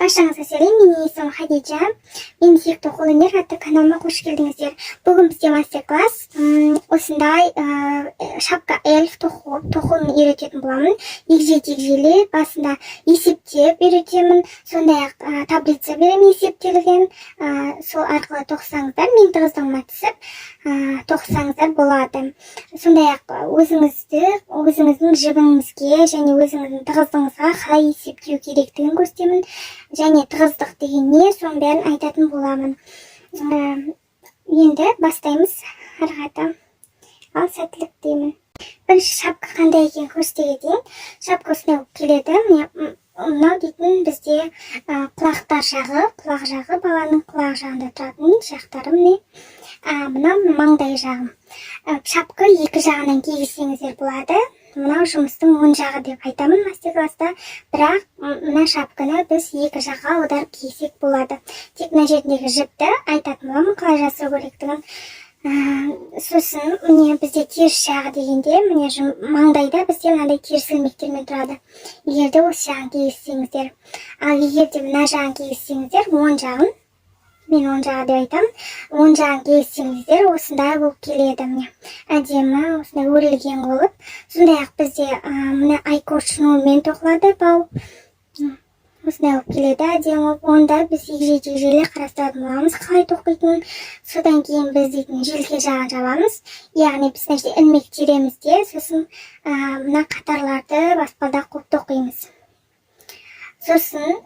Баршаңызға сәлем! Менің есімім Хадиджа. Менің сүйікті қолөнер атты каналыма қош келдіңіздер. Бүгін бізде мастер класс осындай шапка эльф тоқуын үйрететін боламын. Егжей тегжейлі басында есептеп үйретемін, сондай ақ таблица беремін есептелген, сол арқылы тоқысаңыздар, менің тығыздығыма түсіп тоқысаңыздар болады. Сондай ақ өзіңізді, өзіңіздің жібіңізге және өзіңіздің тығыздығыңызға қалай есептеу керектігін көрсетемін және тығыздық деген не, соның бәрін айтатын боламын. Енді бастаймыз ары қарата. Ал, сәттілік тілеймін. Бірінші шапка қандай екенін көрсете кетейін. Шапка осындай болып келеді. Міне, мынау дейтін бізде құлақтар жағы, құлақ жағы, баланың құлақ жағында тұратын жақтары, міне. Мынау маңдай жағы. Шапка екі жағынан кигізсеңіздер болады. Мынау жұмыстың оң жағы деп айтамын мастер класста, бірақ мына шапканы біз екі жаққа аударып кисек болады. Тек мына жеріндегі жіпті айтатын боламын, қалай жасау керектігін. Сосын міне, бізде теріс жағы дегенде, міне, маңдайда бізде мынандай теріс ілмектермен тұрады, егер де осы жағын кигізсеңіздер. Ал егер де мына жағын кигізсеңіздер, оң жағын, мен оң жағы деп айтамын, оң жағын кигізсеңіздер, осындай болып келеді. Міне, әдемі осындай өрілген болып. Сондай ақ бізде мына айкорд шнурмен тоқылады бау. Осындай болып келеді, әдемі болып. Онда біз егжей тегжейлі қарастыратын боламыз қалай тоқитынын. Содан кейін біз дейтін желке жағын жабамыз, яғни біз мына жерде ілмек тереміз де, сосын мына қатарларды баспалдақ қылып тоқимыз. Сосын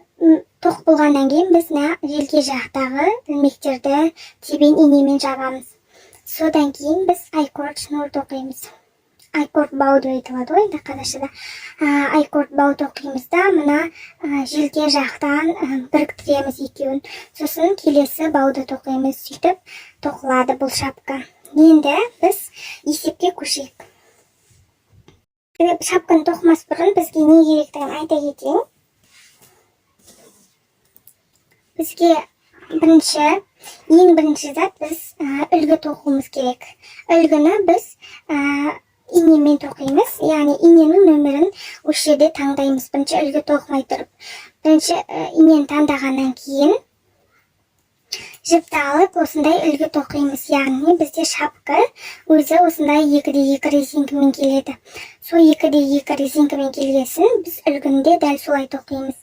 тоқып болғаннан кейін біз мына желке жақтағы ілмектерді тебен инемен жабамыз. Содан кейін біз айкорд шнур тоқимыз, айкорд бау деп айтылады ғой енді қазақшада. Айкорд бау тоқимыз да, мына желке жақтан біріктіреміз екеуін. Сосын келесі бауды тоқимыз. Сөйтіп тоқылады бұл шапка. Енді біз есепке көшейік. Шапканы тоқымас бұрын бізге не керектігін айта кетейін. Бізге бірінші, ең бірінші зат, біз үлгі тоқуымыз керек. Үлгіні біз инемен тоқимыз, яғни иненің нөмірін осы жерде таңдаймыз. Бірінші үлгі тоқымай тұрып, бірінші инені таңдағаннан кейін жіпті алып, осындай үлгі тоқимыз. Яғни бізде шапка өзі осындай 2 де 2 резинкамен келеді. Сол 2 де 2 резинкамен келгесін, біз үлгіні де дәл солай тоқимыз.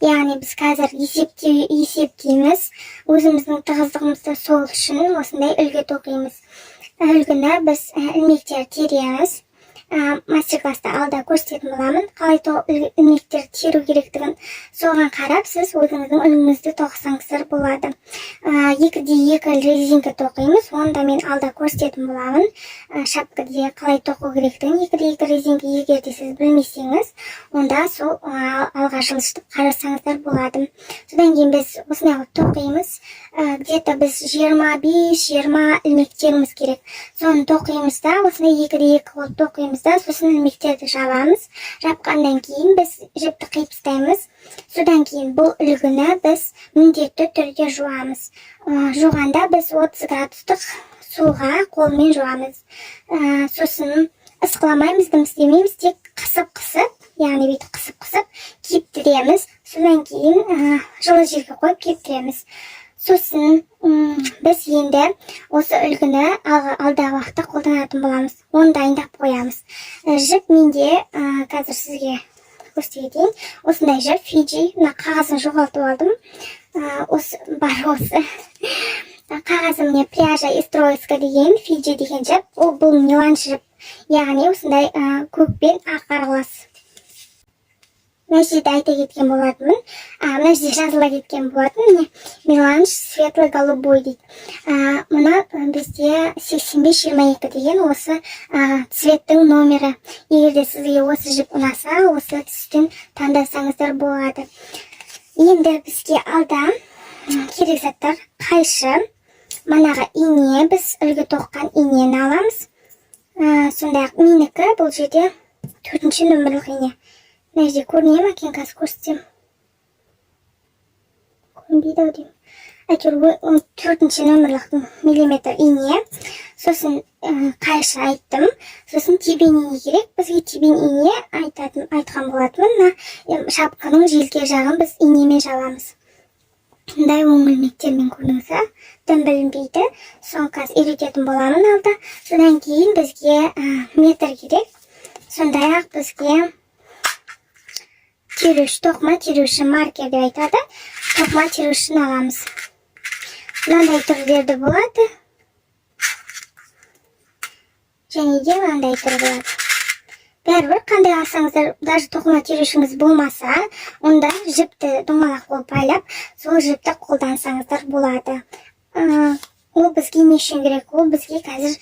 Яғни біз қазір есептейміз өзіміздің тығыздығымызды, сол үшін осындай үлгі тоқимыз. Үлгіні біз ілмектер тереміз. Мастер класста алда көрсететін боламын қалай ілмектерді теру керектігін. Соған қарап сіз өзіңіздің үлгіңізді тоқысаңыздар болады. 2 де 2 резинка тоқимыз, оны да мен алда көрсететін боламын, шапкаде қалай тоқу керектігін. 2 де 2 резинка, егер де сіз білмесеңіз, онда сол алға жылжытып қарасаңыздар болады. Содан кейін біз осындай қылып тоқимыз. Где то біз 25-20 ілмек теруіміз керек. Соны тоқимыз да, осындай 2 де 2 қылып тоқимыз да, сосын ілмектерді жабамыз. Жапқаннан кейін біз жіпті қиып тастаймыз. Содан кейін бұл үлгіні біз міндетті түрде жуамыз. Жуғанда біз 30 градустық суға қолмен жуамыз. Сосын ысқыламаймыз, дым істемейміз, тек қысып қысып, яғни бүйтіп қысып қысып кептіреміз. Содан кейін жылы жерге қойып кептіреміз. Сосын біз енді осы үлгіні алдағы уақытта қолданатын боламыз, оны дайындап қоямыз. Жіп менде, қазір сізге көрсете кетейін, осындай жіп, Фиджи. Мына қағазын жоғалтып алдым. Осы бар, осы қағазы, міне, пряжа из Троицка деген, Фиджи деген жіп. Ол бұл меланж жіп, яғни осындай көк пен ақ аралас. Мына жерде айта кеткен болатынмын, мына жерде жазыла кеткен болатын, міне, меланж светло голубой дейді. Мына бізде 85-22 деген осы цветтің номері. Егер де сізге осы жіп ұнаса, осы түстен таңдасаңыздар болады. Енді бізге алда керек заттар: қайшы, манағы ине, біз үлгі тоққан инені аламыз. Сондай ақ менікі бұл жерде төртінші нөмірлік ине. Мына жерде көріне ма екен? Қазір көрсетсем, көрінбейді ау деймін. Әйтеуір, төртінші нөмірлік миллиметр ине. Сосын қайшы айттым. Сосын тебен ине керек бізге. Тебен ине айтатын, айтқан болатынмын. Мына шапканың желке жағын біз инемен жаламыз. Мындай оң ілмектермен, көрдіңіз ба, дым білінбейді. Соны қазір үйрететін боламын алда. Содан кейін бізге метр керек. Сондай ақ бізге теруші, тоқыма теруші, маркер деп айтады, тоқыма терушіні аламыз. Мынандай түрлері болады және де мынандай түрі болады. Бәрібір, қандай алсаңыздар, даже тоқыма терушіңіз болмаса, онда жіпті домалақ қылып байлап, сол жіпті қолдансаңыздар болады. Ол бізге не үшін керек? Ол бізге қазір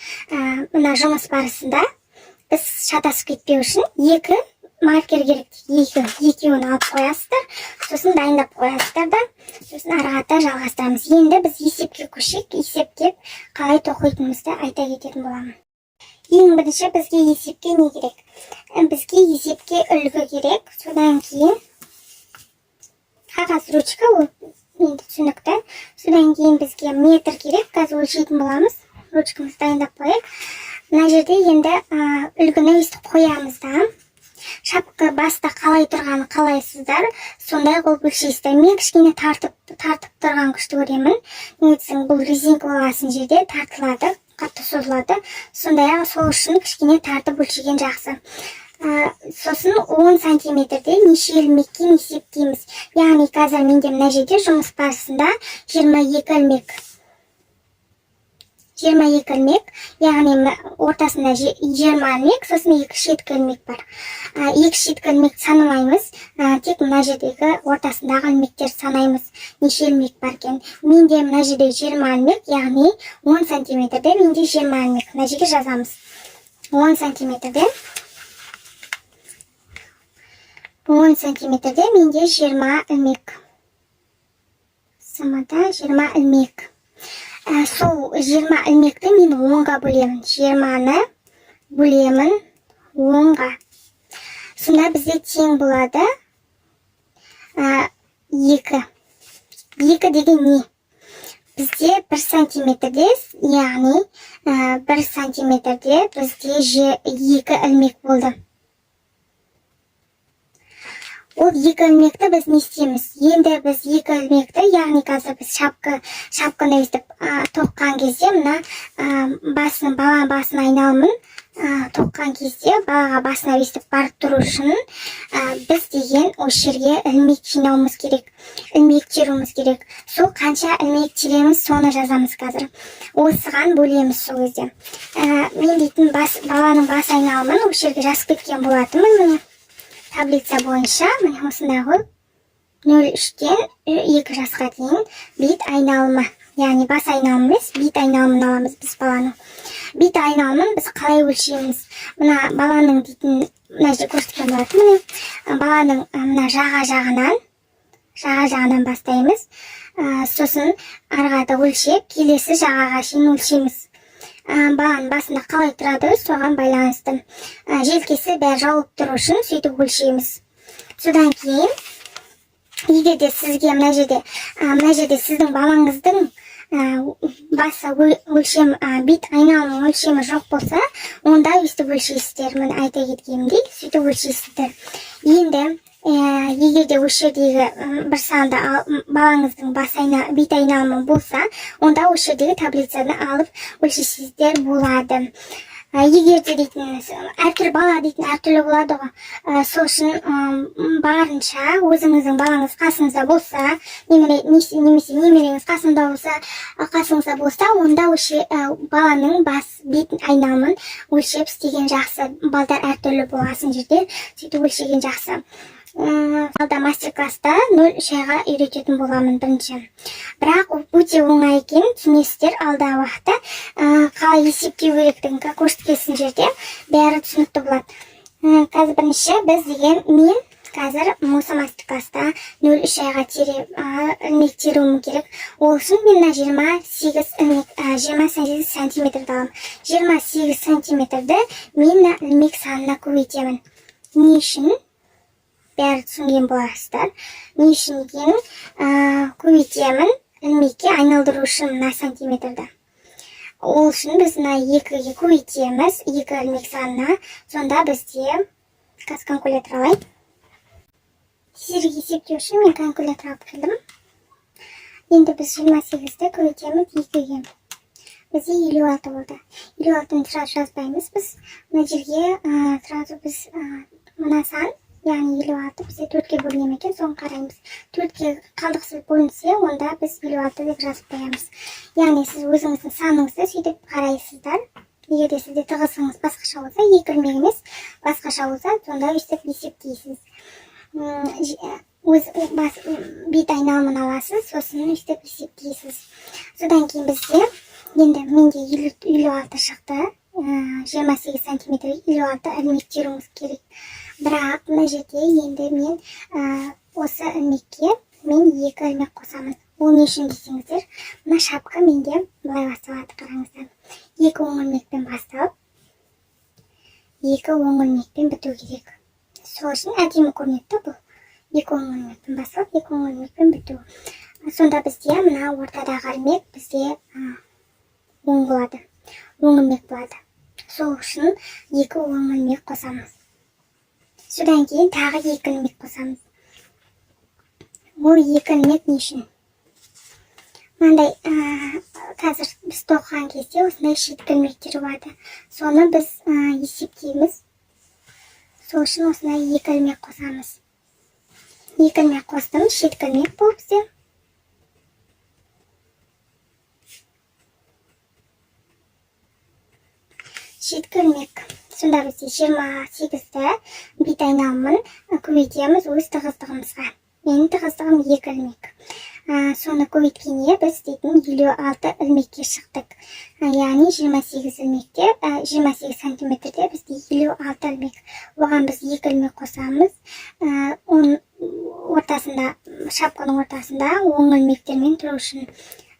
мына жұмыс барысында біз шатасып кетпеу үшін екі маркер керек. Екеуін алып қоясыздар, сосын дайындап қоясыздар да, сосын ары қарата жалғастырамыз. Енді біз есепке көшейік. Есептеп, қалай тоқитынымызды айта кететін боламын. Ең бірінші бізге есепке не керек? Бізге есепке үлгі керек. Содан кейін қағаз, ручка, ол енді түсінікті. Содан кейін бізге метр керек, қазір өлшейтін боламыз. Ручкамызды дайындап қояйық мына жерде. Енді үлгіні өйстіп қоямыз да, шапка баста қалай тұрғанын қалайсыздар, сондай қылып өлшейсіздер. Мен кішкене тартып тартып тұрған күшті көремін. Неге десең, бұл резинка болған жерде тартылады, қатты созылады. Сондай ақ сол үшін кішкене тартып өлшеген жақсы. Сосын 10 сантиметрде неше ілмектен есептейміз? Яғни қазір менде мына жерде жұмыс барысында 22 ілмек, 22 ілмек, яғни ортасында 20 ілмек, сосын екі шеткі ілмек бар. Екі шеткі ілмекті санамаймыз, тек мына жердегі ортасындағы ілмектерді санаймыз, неше ілмек бар екен. Менде мына жерде 20 ілмек, яғни 10 сантиметрде менде 20 ілмек. Мына жерге жазамыз: 10 сантиметрде, 10 сантиметрде менде 20 ілмек, самада 20 ілмек. Сол 20 ілмекті мен 10-ға бөлемін. 20-ны бөлемін 10-ға, сонда бізде тең болады 2. 2 деген не? Бізде 1 сантиметрде, яғни 1 сантиметрде бізде 2 ілмек болды. Ол екі ілмекті біз не істейміз? Енді біз екі ілмекті, яғни қазір біз шапканы өйстіп тоққан кезде, мына басын, бала басын айналымын тоққан кезде, балаға басына өйстіп барып тұру үшін біз деген осы жерге ілмек жинауымыз керек, ілмек теруіміз керек. Сол қанша ілмек тереміз, соны жазамыз қазір, осыған бөлеміз. Сол кезде мен дейтін бас, баланың бас айналымын осы жерге жазып кеткен болатынмын. Міне, таблица бойынша, міне, осындай ғой: 0,3-тен 2 жасқа дейін бет айналымы, яғни бас айналымы емес, бет айналымын аламыз біз. Баланың бет айналымын біз қалай өлшейміз? Мына баланың дейтін мына жерде көрсеткен болатын. Міне, баланың мына жаға жағынан бастаймыз. Сосын ары қарата өлшеп, келесі жағаға шейін өлшейміз. Баланың басында қалай тұрады, соған байланысты, желкесі, бәрі жауып тұру үшін сөйтіп өлшейміз. Содан кейін егер де сізге мына жерде сіздің балаңыздың басы өлшем, бет айналымының өлшемі жоқ болса, онда өйстіп өлшейсіздер. Міне, айта кеткенімдей, сөйтіп өлшейсіздер. Енді егер де осы жердегі бір санды балаңыздың бас айна, бет айналымы болса, онда осы жердегі таблицаны алып өлшесеңіздер болады. Егер де дейтін әртүрлі бала дейтін әртүрлі болады ғой. Сол үшін барынша өзіңіздің балаңыз қасыңызда болса, немесе немереңіз қасыңызда болса, онда осы баланың бас бетін айналымын өлшеп істеген жақсы. Балдар әртүрлі болғасын жерде сөйтіп өлшеген жақсы. Алда мастер класста 0,3 айға үйрететін боламын бірінші, бірақ ол өте оңай екенін түсінесіздер алдағы уақытта. Қалай есептеу керектігін көрсеткен жерде бәрі түсінікті болады. Қазір бірінші біз деген мен Қазір осы мастер класста 0,3 айға ілмек теруім керек. Ол үшін мен мына 28 ілмек, 28 сантиметрді аламын. 28 сантиметрді мен мына ілмек санына көбейтемін. Не үшін? Бәрі түсінген боларсыздар. Не үшін екенін көбейтемін, ілмекке айналдыру үшін мына сантиметрді. Ол үшін біз мына екіге көбейтеміз, екі ілмек санына. Сонда бізде, қазір калькулятор алайын. Тезірек есептеу үшін мен калькулятор алып келдім. Енді біз 28-ді көбейтеміз екіге. Бізде 56 болды. 56-ны сразу жазбаймыз біз. Мына жерге сразу біз мына сан, яғни 56 бізде төртке бөліне ме екен, соны қараймыз. Төртке қалдықсыз бөлінсе, онда біз 56 деп жазып қоямыз. Яғни сіз өзіңіздің саныңызды сөйтіп қарайсыздар. Егер де сізде тығыздығыңыз басқаша болса, екі ілмек емес, басқаша болса, сонда өйстіп есептейсіз. Өз бас, бет айналымын аласыз, сосын өйстіп есептейсіз. Содан кейін бізде енді менде 56 шықты. 28 сантиметрге 56 ілмек теруіміз керек. Бірақ мына жерде енді мен осы ілмекке мен екі ілмек қосамын. Ол не үшін десеңіздер, мына шапка менде былай басталады, қараңыздар. Екі оң ілмекпен басталып, екі оң ілмекпен біту керек. Сол үшін әдемі көрінеді да бұл. Екі оң ілмекпен басталып, екі оң ілмекпен біту. Сонда бізде мына ортадағы ілмек бізде оң болады. Оң ілмек болады. Сол үшін екі оң ілмек қосамыз. Содан кейін тағы екі ілмек қосамыз. Ол екі ілмек не үшін? Мынандай қазір біз тоқыған кезде осындай шеткі ілмектер болады. Соны біз есептейміз. Сол үшін осындай екі ілмек қосамыз. Екі ілмек қостым, шеткі ілмек бұл бізде. Шеткі ілмек. Сонда бізде 28-ді бет айналымын көбейтеміз өз тығыздығымызға. Менің тығыздығым екі ілмек. Соны көбейткенде біз дейтін 56 ілмекке шықтық. Яғни 28 ілмекте, 28 сантиметрде бізде 56 ілмек. Оған біз екі ілмек қосамыз. Оның ортасында, шапканың ортасында оң ілмектермен тұру үшін.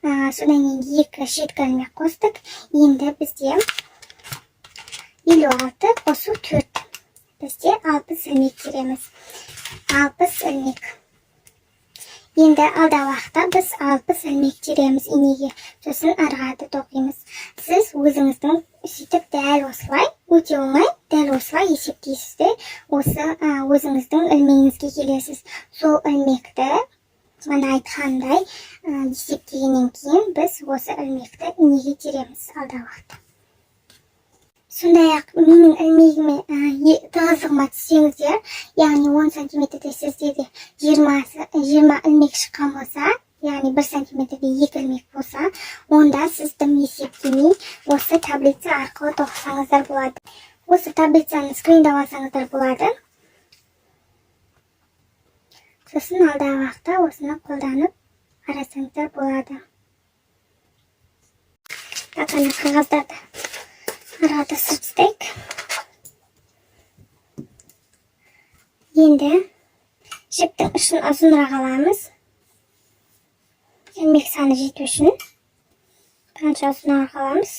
Содан кейін екі шеткі ілмек қостық. Енді бізде 56 қосу 4. Бізде 60 ілмек тереміз. 60 ілмек. Енді алдағы уақытта біз 60 ілмек тереміз инеге. Сосын ары қарата тоқимыз. Сіз өзіңіздің сөйтіп дәл осылай, өте оңай, дәл осылай есептейсіз де, осы өзіңіздің ілмегіңізге келесіз. Сол ілмекті мана айтқандай, есептегеннен кейін біз осы ілмекті инеге тереміз алдағы уақытта. Сондай-ақ менің ілмегіме, тығыздығыма түссеңіздер, яғни 10 сантиметрде сізде де 20 ілмек шыққан болса, яғни 1 сантиметрде 2 ілмек болса, онда сіз дым есептемей осы таблица арқылы тоқысаңыздар болады. Осы таблицаны скриндап алсаңыздар болады. Сосын алдағы уақытта осыны қолданып қарасаңыздар болады. Так, ана қағаздарды арада ысырып тастайық. Енді жіптің ұшын ұзынырақ аламыз. Ілмек саны жету үшін қанша ұзынырақ аламыз.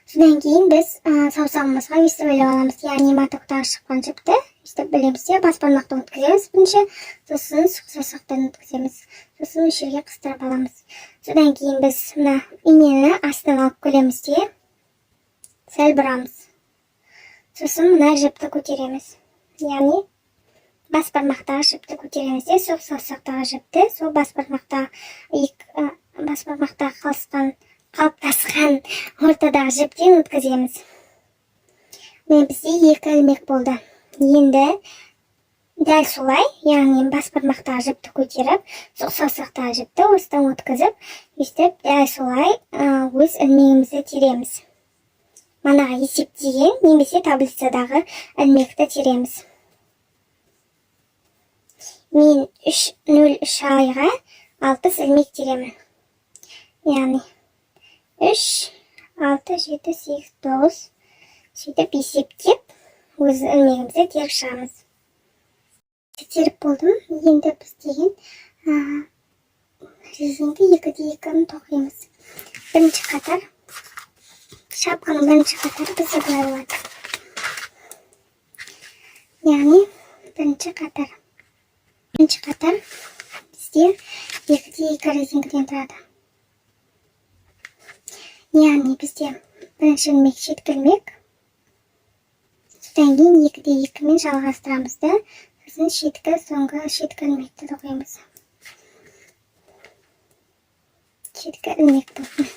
Содан кейін біз саусағымызға өйстіп іліп аламыз. Яғни мотоктағы шыққан жіпті өйстіп ілеміз де, бас бармақтан өткіземіз бірінші, сосын сұқ саусақтан өткіземіз. Сосын осы жерге қыстырып аламыз. Содан кейін біз мына инені астынан алып келеміз де, сәл бұрамыз. Сосын мына жіпті көтереміз. Яғни бас бармақтағы жіпті көтереміз де, сұқ саусақтағы жіпті сол бас бармақтағы екі, бас бармақтағы қалыптасқан ортадағы жіптен өткіземіз. Міне, бізде екі ілмек болды. Енді дәл солай, яғни бас бармақтағы жіпті көтеріп, сұқ саусақтағы жіпті осыдан өткізіп, өйстіп дәл солай, өз ілмегімізді тереміз. Манағы есептеген немесе таблицадағы ілмекті тереміз. Мен 3,03 айға 60 ілмек теремін. Яғни 3, 6, 7, 8, 9 сөйтіп есептеп өз ілмегімізді теріп шығамыз. Теріп болдым. Енді біз деген резинка 2 де 2-ні тоқимыз. Бірінші қатар, шапканың бірінші қатары бізде былай болады. Яғни бірінші қатар бізде 2 де 2 резинкіден тұрады. Яғни бізде бірінші ілмек шеткі ілмек, содан кейін 2 де 2-мен жалғастырамыз да, сосын шеткі, соңғы шеткі ілмекті тоқимыз. Шеткі ілмек болсын.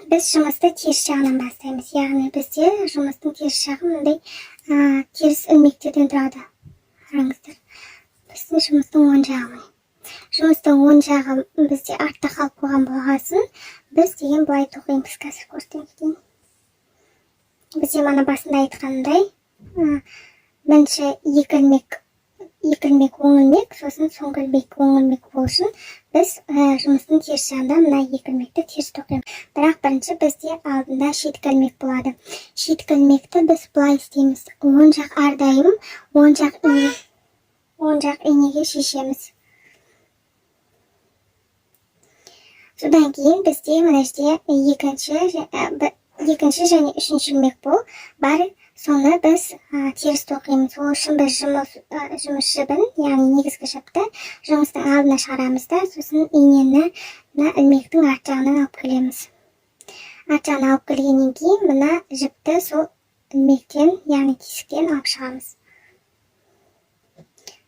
Біз жұмысты теріс жағынан бастаймыз. Яғни бізде жұмыстың теріс жағы мындай теріс ілмектерден тұрады. Қараңыздар, біздің жұмыстың оң жағы, міне. Жұмыстың оң жағы бізде артта қалып қойған болғасын, біз деген былай тоқимыз. Қазір көрсете кетейін. Бізде мана басында айтқанымдай, бірінші екі ілмек, екі ілмек оң ілмек, сосын соңғы ілмек оң ілмек болу үшін біз жұмыстың теріс жағында мына екі ілмекті теріс тоқимыз. Бірақ бірінші бізде алдында шеткі ілмек болады. Шеткі ілмекті біз былай істейміз: оң жақ, әрдайым оң жақ ине, оң жақ инеге шешеміз. Содан кейін бізде мына жерде екінші және үшінші ілмек бұл бар, соны біз теріс тоқимыз. Ол үшін біз жұмыс жібін, яғни негізгі жіпті жұмыстың алдына шығарамыз да, сосын инені мына ілмектің арт жағынан алып келеміз. Арт жағынан алып келгеннен кейін мына жіпті сол ілмектен, яғни тесіктен алып шығамыз.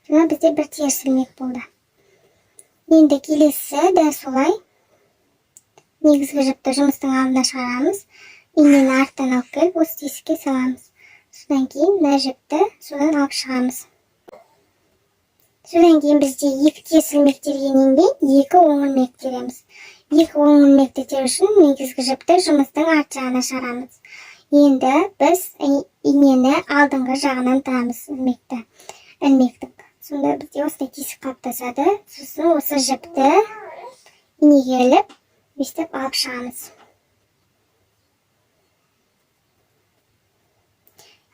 Сонда бізде бір теріс ілмек болды. Енді келесі дәл солай негізгі жіпті жұмыстың алдына шығарамыз, инені арттан алып келіп осы тесікке саламыз. Содан кейін мына жіпті содан алып шығамыз. Содан кейін бізде екі теріс ілмек тергеннен кейін екі оң ілмек тереміз. Екі оң ілмекті теру үшін негізгі жіпті жұмыстың арт жағына шығарамыз. Енді біз инені алдыңғы жағынан тығамыз ілмектің. Сонда бізде осындай тесік қалыптасады. Сосын осы жіпті инеге іліп, өйстіп алып шығамыз.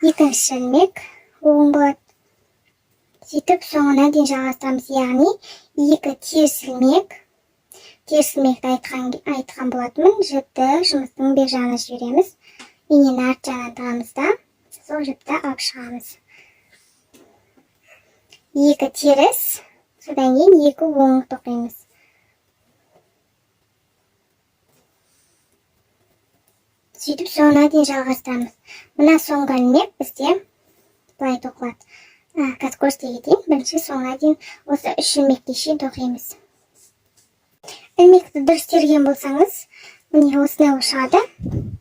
Екінші ілмек оң болады. Сөйтіп соңына дейін жалғастырамыз. Яғни екі теріс ілмек. Теріс ілмекті айтқан болатынмын. Жіпті жұмыстың бер жағына жібереміз, инені арт жағынан тығамыз да, сол жіпті алып шығамыз. Екі теріс, содан кейін екі оң тоқимыз. Сөйтіп соңына дейін жалғастырамыз. Мына соңғы ілмек бізде былай тоқылады. Қазір көрсете кетейін. Бірінші соңына дейін осы үш ілмекке шейін тоқимыз. Ілмекті дұрыс терген болсаңыз, міне осындай болып шығады.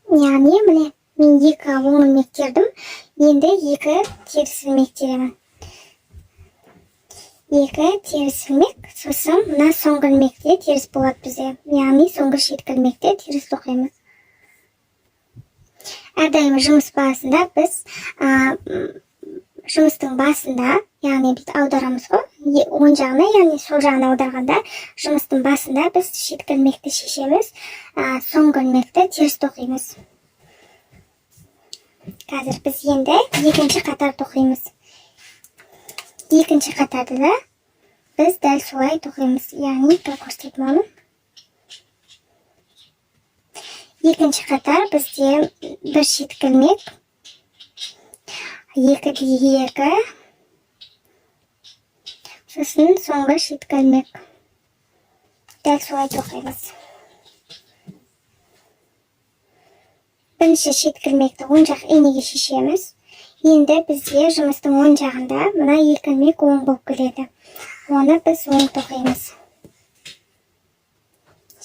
Яғни міне мен екі оң ілмек тердім, енді екі теріс ілмек теремін. Екі теріс ілмек, сосын мына соңғы ілмекте теріс болады бізде. Яғни соңғы шеткі ілмекте теріс тоқимыз. Әрдайым жұмыс басында біз, жұмыстың басында, яғни бүйтіп аударамыз ғой, оң жағына, яғни сол жағына аударғанда жұмыстың басында біз шеткі ілмекті шешеміз, соңғы ілмекті теріс тоқимыз. Қазір біз енді екінші қатар тоқимыз. Екінші қатарды да біз дәл солай тоқимыз. Яғни көрсететін боламын. Екінші қатар бізде бір шеткі ілмек, 2 де 2, сосын соңғы шеткі ілмек. Дәл солай тоқимыз. Бірінші шеткі ілмекті оң жақ инеге шешеміз. Енді бізде жұмыстың оң жағында мына екі ілмек оң болып келеді. Оны біз оң тоқимыз.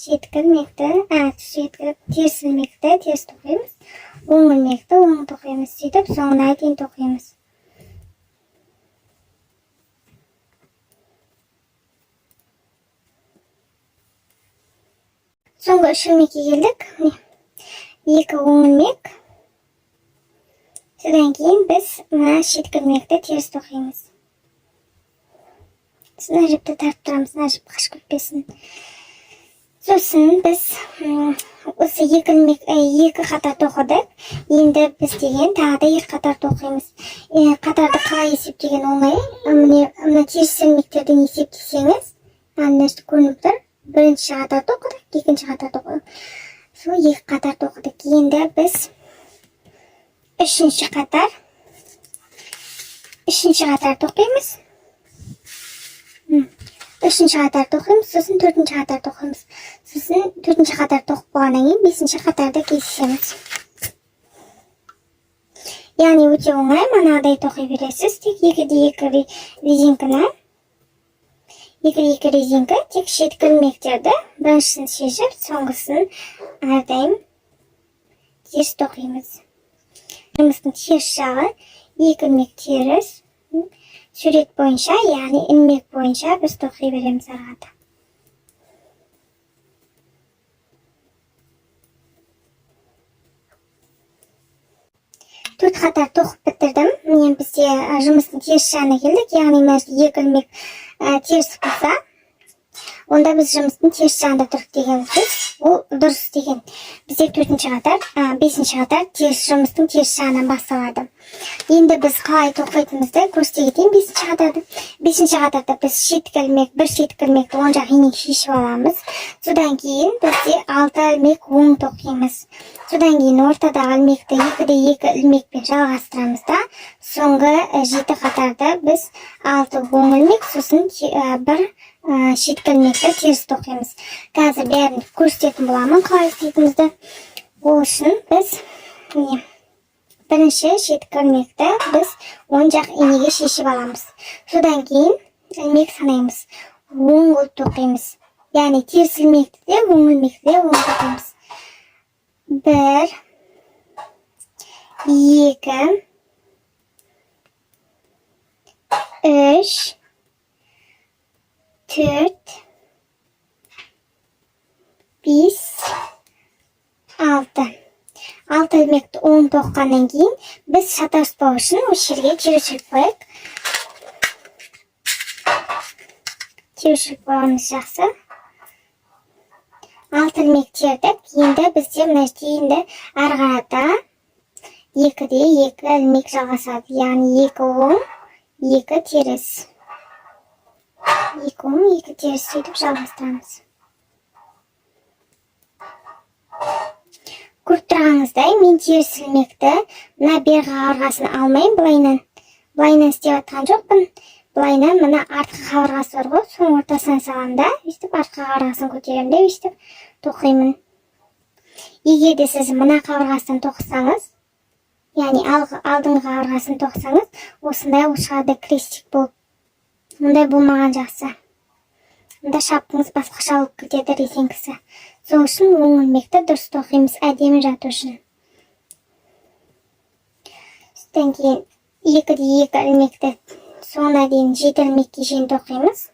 Шеткі ілмекті, шеткі теріс ілмекті теріс тоқимыз, оң ілмекті оң тоқимыз. Сөйтіп соңына дейін тоқимыз. Соңғы үш ілмекке келдік. Міне екі оң ілмек. Содан кейін біз мына шеткі ілмекті теріс тоқимыз. Мына жіпті тартып тұрамыз, мына жіп қашып кетпесін. Сосын біз осы екі ілмек, екі қатар тоқыдық. Енді біз деген тағы да екі қатар тоқимыз. Қатарды қалай есептеген оңай. Міне, мына теріс ілмектерден есептесеңіз, мына жерде көрініп тұр. Бірінші қатар тоқыдық, екінші қатар тоқыдық. Сол екі қатар тоқыдық. Енді біз үшінші қатар тоқимыз. Үшінші қатар тоқимыз, сосын төртінші қатар тоқимыз. Сосын төртінші қатар тоқып болғаннан кейін бесінші қатарды кесеміз. Яғни өте оңай, манағыдай тоқи бересіз. Тек екіде екі резинканы, екіде екі резинка, тек шеткі ілмектерді біріншісін шешіп, соңғысын әрдайым теріс тоқимыз. Жұмыстың теріс жағы екі ілмек теріс. Сурет бойынша, яғни ілмек бойынша біз тоқи береміз ары қарата. Төрт қатар тоқып бітірдім. Міне, бізде жұмыстың теріс жағына келдік. Яғни мына жерде екі ілмек теріс болса, онда біз жұмыстың теріс жағында тұрдық деген сөз. Ол дұрыс деген. Бізде төртінші қатар, бесінші қатар теріс, жұмыстың теріс жағынан басталады. Енді біз қалай тоқитынымызды көрсете кетейін бесінші қатарды. Бесінші қатарда біз шеткі ілмек, бір шеткі ілмекті оң жақ инеге шешіп аламыз. Содан кейін бізде алты ілмек оң тоқимыз. Содан кейін ортадағы ілмекті екіде екі ілмекпен жалғастырамыз да, соңғы жеті қатарды біз алты оң ілмек, сосын бір шеткі ілмекті теріс тоқимыз. Қазір бәрін көрсететін боламын қалай істейтінімізді. Ол үшін біз міне бірінші шеткі ілмекті біз оң жақ инеге шешіп аламыз. Содан кейін ілмек санаймыз. Оң қылып тоқимыз. Яғни теріс ілмекті де, оң ілмекті де оң тоқимыз. 1, 2, 3, 4, 5, 6. 6 ілмекті оң тоққаннан кейін біз шатаспау үшін осы жерге теріс қояйық. Теріс қойғанымыз жақсы. 6 ілмек тердік. Енді бізде мына жерде енді ары қарата екіде екі ілмек жалғасады. Яғни екі оң, екі теріс. Екі оң, екі теріс сөйтіп жалғастырамыз. Көріп тұрғаныңыздай, мен теріс ілмекті мына бергі қабырғасын алмаймын, былайынан. Былайынан істеп жатқан жоқпын. Былайынан мына артқы қабырғасы бар ғой, соның ортасынан саламын да, өйстіп артқы қабырғасын көтеремін де, өйстіп тоқимын. Егер де сіз мына қабырғасынан тоқысаңыз, яғни алдыңғы қабырғасын тоқысаңыз, осындай болып шығады крестик болып. Мұндай болмаған жақсы. Мұнда шапкаңыз басқаша болып кетеді резинкасы. Сол үшін оң ілмекті дұрыс тоқимыз әдемі жату үшін. Содан кейін екіде екі ілмекті соңына дейін жеті ілмекке шейін тоқимыз.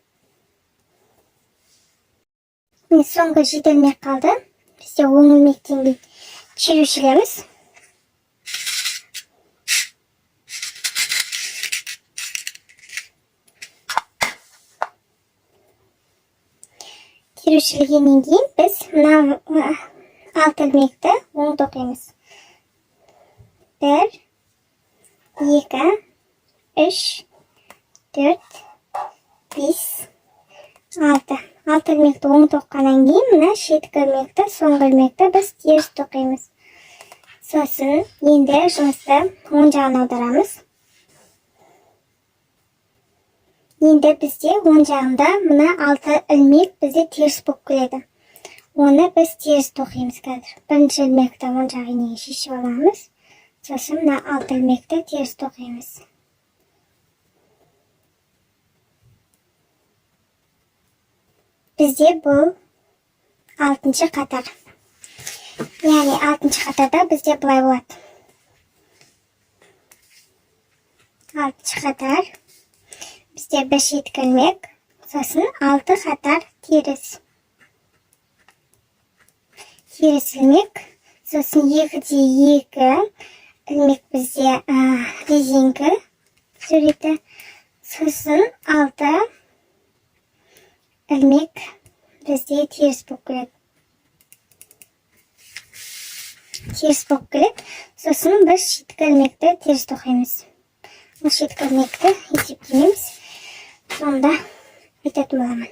Міне, соңғы жеті ілмек қалды. Бізде оң ілмектен кейін черушілеміз. Терушілгеннен кейін біз мына алты ілмекті оң тоқимыз. 1, 2, 3, 4, 5, 6. Алты ілмекті оң тоққаннан кейін мына шеткі ілмекті, соңғы ілмекті біз теріс тоқимыз. Сосын енді жұмысты оң жағына аударамыз. Енді бізде оң жағында мына алты ілмек бізде теріс болып келеді. Оны біз теріс тоқимыз қазір. Бірінші ілмекті оң жақ инеге шешіп аламыз. Сосын мына алты ілмекті теріс тоқимыз. Бізде бұл алтыншы қатар. Яғни алтыншы қатарда бізде былай болады. Алтыншы қатар бізде бір шеткі ілмек, сосын алты қатар теріс. Теріс ілмек, сосын екіде екі ілмек бізде, резинка суреті, сосын алты ілмек бізде теріс болып келеді. Теріс болып келеді. Сосын біз шеткі ілмекті теріс тоқимыз. Бұл шеткі ілмекті есептемейміз, сонда айтатын боламын.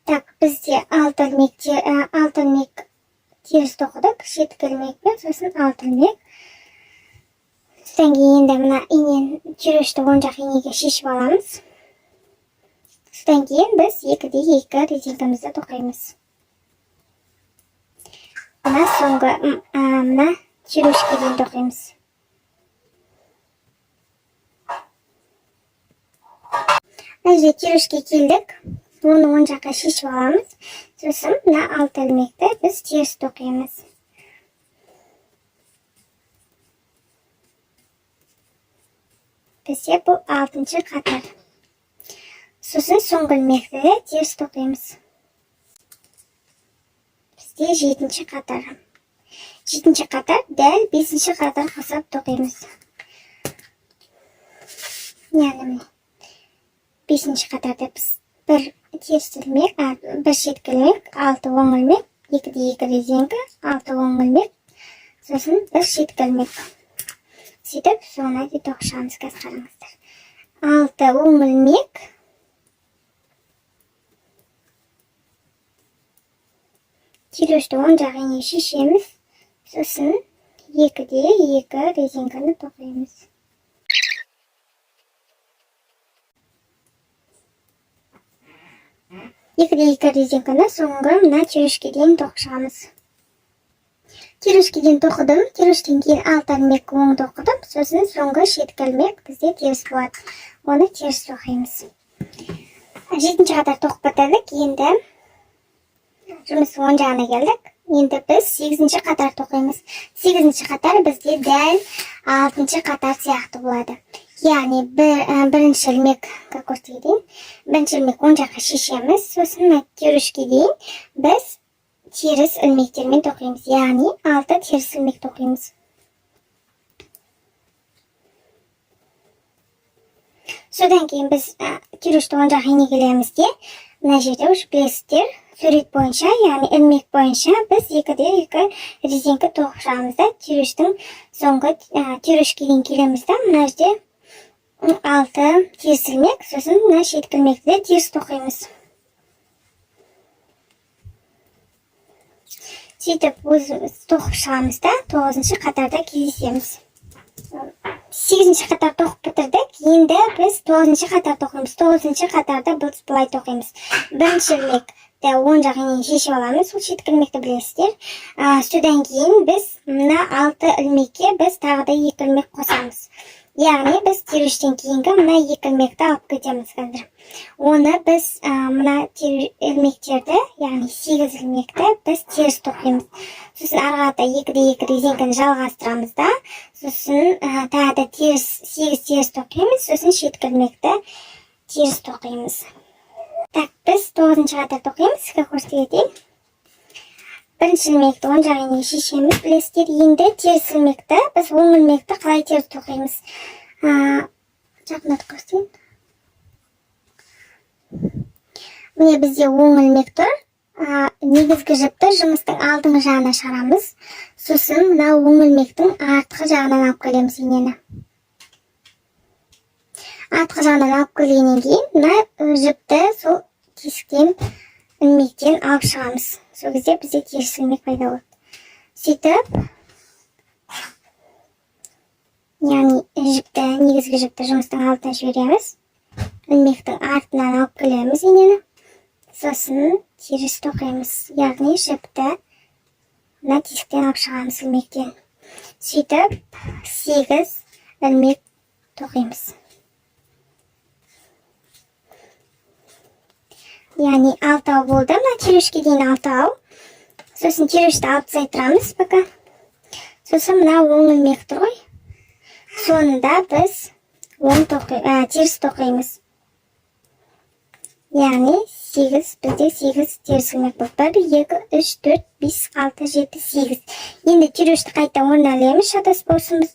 Так, бізде алты ілмек, алты ілмек теріс тоқыдық, шеткі ілмекпен, сосын алты ілмек. Содан кейін енді мына инені, түйреуішті оң жақ инеге шешіп аламыз. Содан кейін біз 2-де 2 резинкамызды тоқимыз. Мына соңғы мына түйреуішке дейін тоқимыз. Мына жерде түйреуішке келдік, оны оң жаққа шешіп аламыз. Сосын мына алты ілмекті біз теріс тоқимыз. Бізде бұл алтыншы қатар. Сосын соңғы ілмекті де теріс тоқимыз. Бізде жетінші қатар. Жетінші қатар дәл бесінші қатар қосып тоқимыз. Яғни міне бесінші қатарда біз бір теріс ілмек, бір шеткі ілмек, алты оң ілмек, 2-де 2 резинка, алты оң ілмек, сосын бір шеткі ілмек. Сөйтіп соңына дейін тоқып шығамыз. Қазір қараңыздар. Алты оң ілмек, түйреуішті оң жақ инеге шешеміз, сосын 2-де 2 резинканы тоқимыз. 2-де 2 резинканы соңғы мына түйреуішке дейін тоқып шығамыз. Түйреуішке дейін тоқыдым. Түйреуіштен кейін алты ілмек оң тоқыдым. Сосын соңғы шеткі ілмек бізде теріс болады. Оны теріс тоқимыз. Жетінші қатар тоқып бітірдік. Енді жұмыс оң жағына келдік. Енді біз сегізінші қатар тоқимыз. Сегізінші қатар бізде дәл алтыншы қатар сияқты болады. Яғни бірінші ілмек, как көрсете кетейін, бірінші ілмек оң жаққа шешеміз, сосын мына түйреуішке дейін біз теріс ілмектермен тоқимыз. Яғни алты теріс ілмек тоқимыз. Содан кейін біз түйреуішті оң жақ инеге ілеміз де, мына жерде уже білесіздер, сурет бойынша, яғни ілмек бойынша біз 2-де 2 резинка тоқып шығамыз да, түйреуіштің соңғы түйреуішке дейін келеміз да, мына жерде алты теріс ілмек, сосын мына шеткі ілмекті де теріс тоқимыз. Сөйтіп өзіміз тоқып шығамыз да, тоғызыншы қатарда кездесеміз. Сегізінші қатар тоқып бітірдік. Енді біз тоғызыншы қатар тоқимыз. Тоғызыншы қатарда біз былай тоқимыз. Бірінші ілмекті оң жақ инені шешіп аламыз, ол шеткі ілмекті білесіздер. Содан кейін біз мына алты ілмекке біз тағы да екі ілмек қосамыз. Яғни біз түйреуіштен кейінгі мына екі ілмекті алып кетеміз қазір. Оны біз мына ілмектерді, яғни сегіз ілмекті біз теріс тоқимыз. Сосын ары қарата 2-де 2 резинканы жалғастырамыз да, сосын тағы да теріс сегіз теріс тоқимыз, сосын шеткі ілмекті теріс тоқимыз. Так, біз тоғызыншы қатар тоқимыз, сізге көрсете кетейін. Бірінші ілмекті оң жақ инеге шешеміз, білесіздер. Енді теріс ілмекті, біз оң ілмекті қалай теріс тоқимыз? Жақындатып көрсетейін. Міне бізде оң ілмек тұр. Негізгі жіпті жұмыстың алдыңғы жағына шығарамыз. Сосын мына оң ілмектің артқы жағынан алып келеміз инені. Артқы жағынан алып келгеннен кейін мына жіпті сол тесіктен, ілмектен алып шығамыз. Сол кезде бізде теріс ілмек пайда болады. Сөйтіп, яғни жіпті, негізгі жіпті жұмыстың алдына жібереміз. Ілмектің артынан алып келеміз инені. Сосын теріс тоқимыз. Яғни жіпті мына тесіктен алып шығамыз ілмектен. Сөйтіп, сегіз ілмек тоқимыз. Яғни алтау болды, мына түйреуішке дейін алтау. Сосын түйреуішті алып тастай тұрамыз пока. Сосын мына оң ілмек тұр ғой. Соны да біз оң теріс тоқимыз. Яғни сегіз, бізде сегіз теріс ілмек болды. 1, 2, 3, 4, 5, 6, 7, 8. Енді түйреуішті қайта орнына ілеміз, шатаспаусымыз.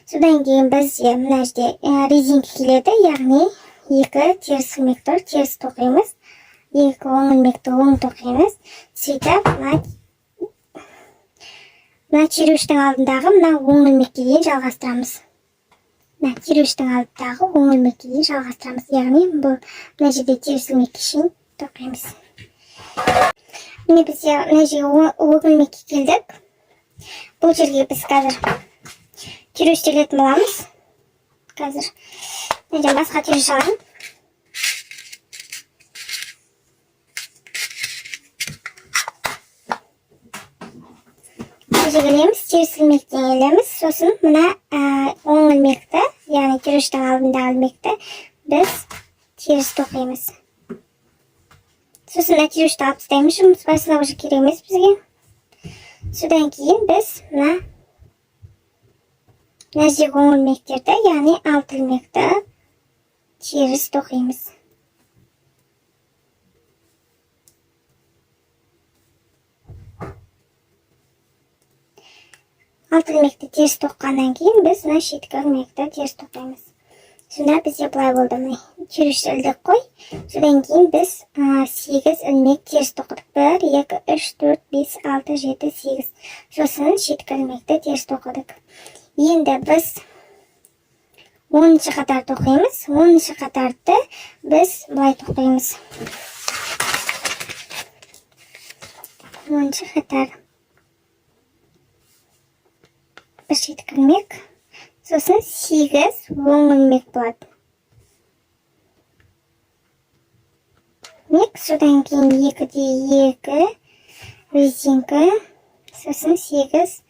Содан кейін бізде мына жерде резинка келеді, яғни екі теріс ілмек тұр, теріс тоқимыз. Екі оң ілмекті оң тоқимыз. Сөйтіп мына Мына түйреуіштің алдындағы мына оң ілмекке дейін жалғастырамыз. Мына түйреуіштің алдындағы оң ілмекке дейін жалғастырамыз. Яғни бұл мына жерде теріс ілмекке шейін тоқимыз. Міне, бізде мына жерге оң ілмекке келдік. Бұл жерге біз қазір түйреуіш терілетін боламыз. Қазір мына жерден басқа түйреуіш алайын. Мына жерге ілеміз, теріс ілмектен ілеміз. Сосын мына оң ілмекті, яғни түйреуіштің алдындағы ілмекті біз теріс тоқимыз. Сосын мына түйреуішті алып тастаймыз, жұмыс басына уже керек емес бізге. Содан кейін біз мына жердегі оң ілмектерді, яғни 6 ілмекті теріс тоқимыз. Алты ілмекті теріс тоққаннан кейін біз мына шеткі ілмекті теріс тоқимыз. Сонда бізде былай болды, міне түйреуіш ілдік қой. Содан кейін біз 8 ілмек теріс тоқыдық. 1, 2, 3, 4, 5, 6, 7, 8. Сосын шеткі ілмекті теріс тоқыдық. Енді біз 10-шы қатар тоқимыз. 10-шы қатарды біз былай тоқимыз. 10-шы қатар. Бір шеткі ілмек, сосын 8 оң ілмек болады. Ілмек, содан кейін 2-де 2 резинка, сосын 8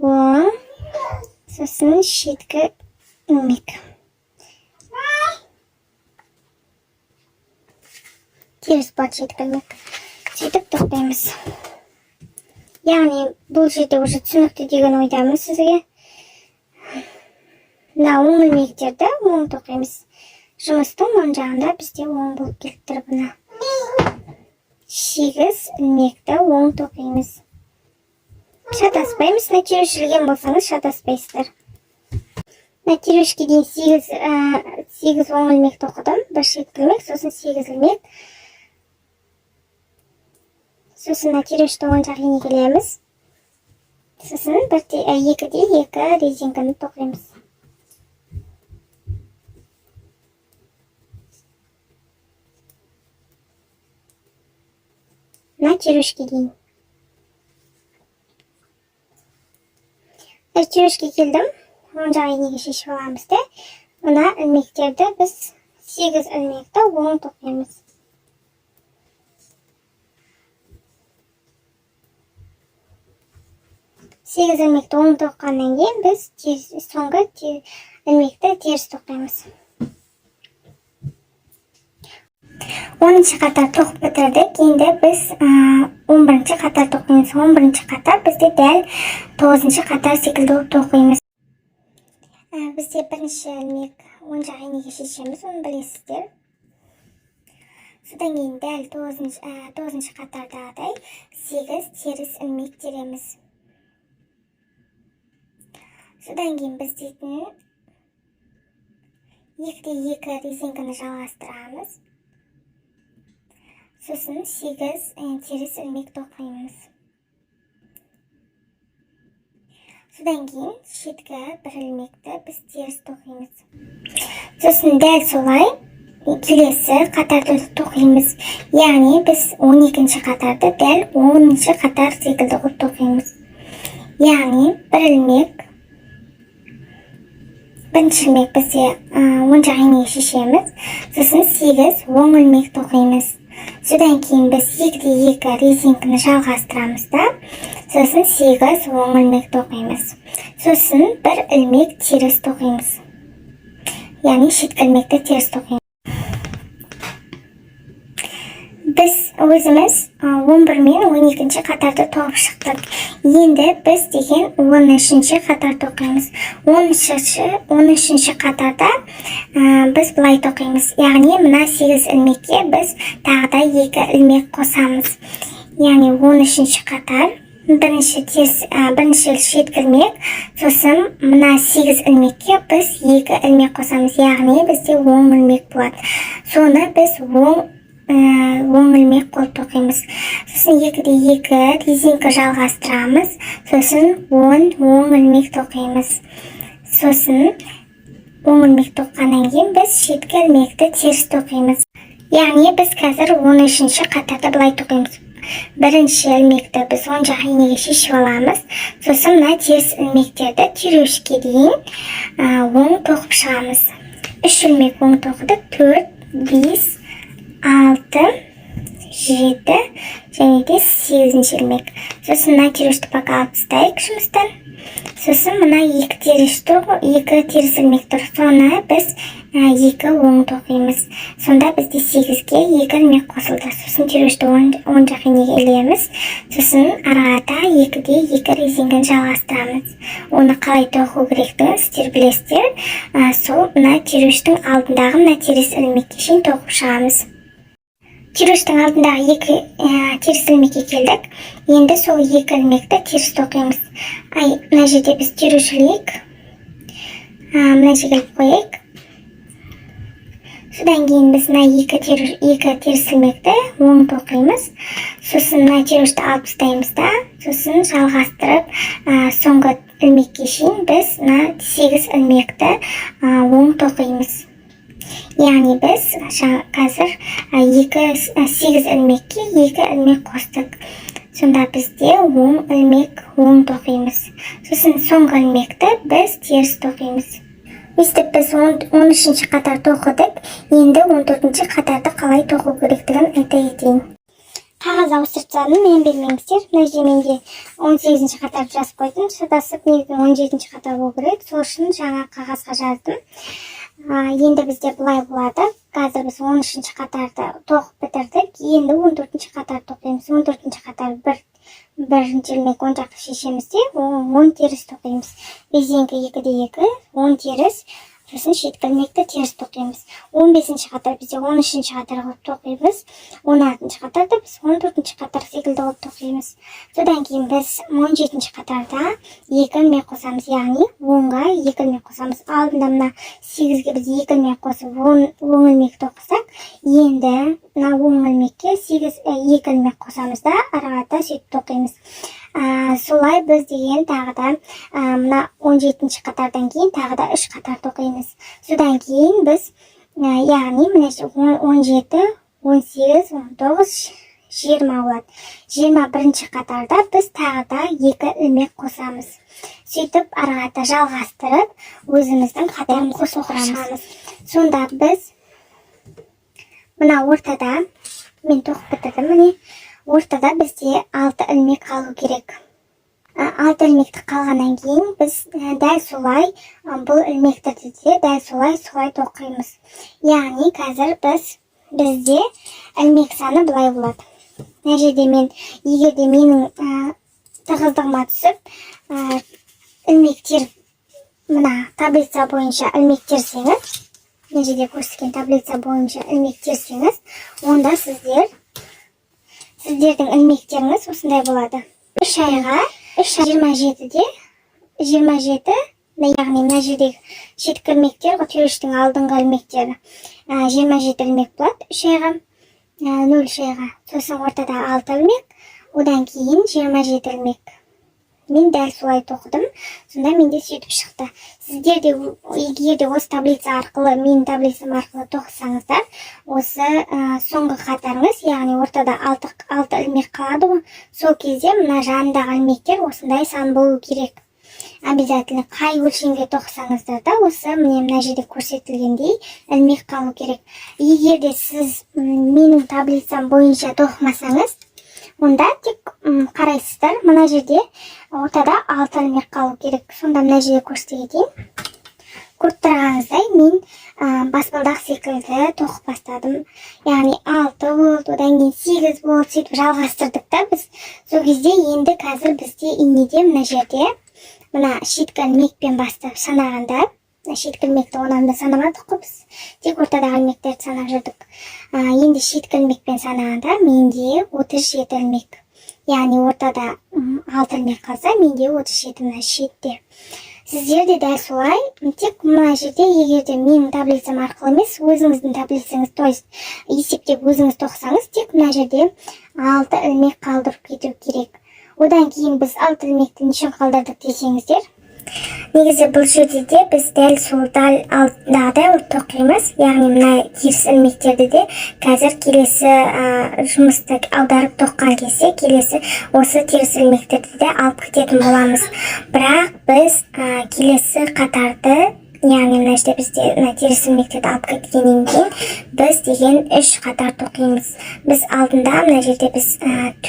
оң, сосын шеткі ілмек. Теріс болады шеткі ілмек. Сөйтіп тоқтаймыз. Яғни бұл жерде уже түсінікті деген ойдамын сізге. Мына оң ілмектерді оң тоқимыз. Жұмыстың оң жағында бізде оң болып келіп тұр бұны. 8 ілмекті оң тоқимыз. Шатаспаймыз. Мына түйреуіш ілген болсаңыз шатаспайсыздар. Мына түйреуішке дейін 8 оң ілмек тоқыдым. Бір шеткі ілмек, сосын 8 ілмек. Сосын мына түйреуішті оң жақ инеге ілеміз. Сосын 2-де 2 резинканы тоқимыз. Мына түйреуішке дейін. Мына түйреуішке келдім. Оң жақ инеге шешіп аламыз да. Мына ілмектерді біз 8 ілмекті оң тоқимыз. 8 ілмекті оң тоққаннан кейін біз соңғы ілмекті теріс тоқимыз. 10-шы қатар тоқып бітірдік. Енді біз 11-ші қатар тоқимыз. 11-ші қатар бізде дәл 9-шы қатар секілді болып тоқимыз. Бізде бірінші ілмек оң жақ инеге шешеміз, оны білесіздер. Содан кейін дәл 9-шы қатардағыдай 8 теріс ілмек тереміз. Содан кейін біз дейтін 2-де 2 резинканы жалғастырамыз. Сосын 8 теріс ілмек тоқимыз. Содан кейін шеткі бір ілмекті біз теріс тоқимыз. Сосын дәл солай келесі қатарды тоқимыз. Яғни біз 12-ші қатарды дәл 10-шы қатар секілді қылып тоқимыз. Яғни бір ілмек, бірінші ілмек бізде оң жақ инеге шешеміз. Сосын 8 оң ілмек тоқимыз. Содан кейін біз 2-де 2 резинканы жалғастырамыз да, сосын 8 оң ілмек тоқимыз. Сосын бір ілмек теріс тоқимыз. Яғни шеткі ілмекті теріс тоқимыз. Біз өзіміз 11 мен 12-ші қатарды тоқып шықтық. Енді біз деген 13-ші қатар тоқимыз. 13-ші қатарда біз былай тоқимыз. Яғни мына 8 ілмекке біз тағы да 2 ілмек қосамыз. Яғни 13-ші қатар бірінші шеткі ілмек, сосын мына 8 ілмекке біз 2 ілмек қосамыз. Яғни бізде 10 ілмек болады. Соны біз 10 оң ілмек қылып тоқимыз. Сосын 2 де 2 резинка жалғастырамыз, сосын 10 оң ілмек тоқимыз. Сосын оң ілмек тоққаннан кейін біз шеткі ілмекті теріс тоқимыз. Яғни біз қазір 13-ші қатарды былай тоқимыз: бірінші ілмекті біз оң жақ инеге шешіп аламыз, сосын мына теріс ілмектерді түйреуішке дейін оң тоқып шығамыз. Үш ілмек оң тоқыдық: төрт, бес, алты, жеті және де сегізінші ілмек. Сосын мына түйреуішті пока алып тастайық жұмыстан. Сосын мына екі теріс тұр ғой, екі теріс ілмек тұр, соны біз екі оң тоқимыз. Сонда бізде сегізге екі ілмек қосылды. Сосын түйреуішті оң жақ инеге ілеміз, сосын ары қарата 2 де 2 резинканы жалғастырамыз. Оны қалай тоқу керектігін сіздер білесіздер. Сол мына түйреуіштің алдындағы мына теріс ілмекке шейін тоқып шығамыз. Түйреуіштің алдындағы екі теріс ілмекке келдік. Енді сол екі ілмекті теріс тоқимыз. Ай, мына жерде біз түйреуіш ілейік, мына жерге іліп қояйық. Содан кейін біз мына екі теріс ілмекті оң тоқимыз. Сосын мына түйреуішті алып тастаймыз да, сосын жалғастырып, соңғы ілмекке шейін біз мына сегіз ілмекті оң тоқимыз. Яғни біз қазір сегіз ілмекке екі ілмек қостық. Сонда бізде оң ілмек оң тоқимыз, сосын соңғы ілмекті біз теріс тоқимыз. Өйстіп біз 13-ші қатар тоқыдық. Енді 14-ші қатарды қалай тоқу керектігін айта кетейін. Қағаз ауыстырып тастадым, мән бермеңіздер. Мына жерде менде 18-ші қатарды жазып қойдым шатасып, негізі 17-ші қатар болу керек, сол үшін жаңа қағазға жаздым. Енді бізде былай болады: қазір біз 13-ші қатарды тоқып бітірдік, енді 14-ші қатар тоқимыз. 14-ші қатар: бірінші ілмек оң жақты шешеміз де, 10 теріс тоқимыз. Резинка 2 де 2, 10 теріс, сосын шеткі ілмекті теріс тоқимыз. 15-ші қатар бізде 13-ші қатар қылып тоқимыз, 16-шы қатарды біз 14-ші қатар секілді қылып тоқимыз. Содан кейін біз 17-ші қатарда екі ілмек қосамыз, яғни онға екі ілмек қосамыз. Алдында мына сегізге біз екі ілмек қосып, 10 оң ілмек тоқысақ, енді мына оң ілмекке сегіз, екі ілмек қосамыз да, ары қарата сөйтіп тоқимыз. Солай біз деген тағы да мына 17-ші қатардан кейін тағы да үш қатар тоқимыз. Содан кейін біз яғни мына 17, 18, 19, 20 болады. 21-ші қатарда біз тағы да екі ілмек қосамыз. Сөйтіп ары қарата жалғастырып, өзіміздің қатарымызды тоқып. Сонда біз мына ортада, мен тоқып бітірдім, міне, ортада бізде алты ілмек қалу керек. Алты ілмекті қалғаннан кейін біз дәл солай бұл ілмектерді де дәл солай тоқимыз. Яғни қазір бізде ілмек саны былай болады. Мына жерде мен, егер де менің тығыздығыма түсіп, ілмектер мына таблица бойынша ілмек терсеңіз, мына жерде көрсеткен таблица бойынша ілмек терсеңіз, онда сіздердің ілмектеріңіз осындай болады: 3 айға үш 27-де 27, яғни мына жердегі шеткі ілмектер ғой, түйреуіштің алдыңғы ілмектері, 27 ілмек болады 3 айға, 0,3 айға. Сосын ортада алты ілмек, одан кейін 27 ілмек. Мен дәл солай тоқыдым, сонда менде сөйтіп шықты. Сіздер де егер де осы таблица арқылы, менің таблицам арқылы тоқысаңыздар, осы соңғы қатарыңыз, яғни ортада алты ілмек қалады ғой, сол кезде мына жанындағы ілмектер осындай сан болу керек. Обязательно қай өлшемге тоқысаңыздар да, осы, міне, мына жерде көрсетілгендей ілмек қалу керек. Егер де сіз менің таблицам бойынша тоқымасаңыз, онда тек қарайсыздар, мына жерде ортада алты ілмек қалу керек. Сонда мына жерде көрсете кетейін. Көріп тұрғаныңыздай, мен баспалдақ секілді тоқып бастадым. Яғни алты болды, одан кейін сегіз болды, сөйтіп жалғастырдық та біз. Сол кезде енді қазір бізде инеде мына жерде мына шеткі ілмекпен бастап санағанда, мына шеткі ілмекті онан да санамадық қой, біз тек ортадағы ілмектерді санап жүрдік. Енді шеткі ілмекпен санағанда менде 37 ілмек, яғни ортада алты ілмек қалса, менде 37 мына шетте. Сіздер де дәл солай, тек мына жерде егер де менің таблицам арқылы емес, өзіңіздің таблицаңыз, то есть есептеп өзіңіз тоқысаңыз, тек мына жерде 6 ілмек қалдырып кету керек. Одан кейін біз 6 ілмекті неше қалдырдық десеңіздер, негізі бұл жерде де біз дәл сол дәл алдындағыдай тоқимыз, яғни мына теріс ілмектерді де қазір келесі жұмысты аударып тоққан кезде келесі осы теріс ілмектерді де алып кететін боламыз. Бірақ біз келесі қатарды, яғни мына жерде бізде мына теріс ілмектерді алып кеткеннен кейін біз деген 3 қатар тоқимыз. Біз алдында мына жерде біз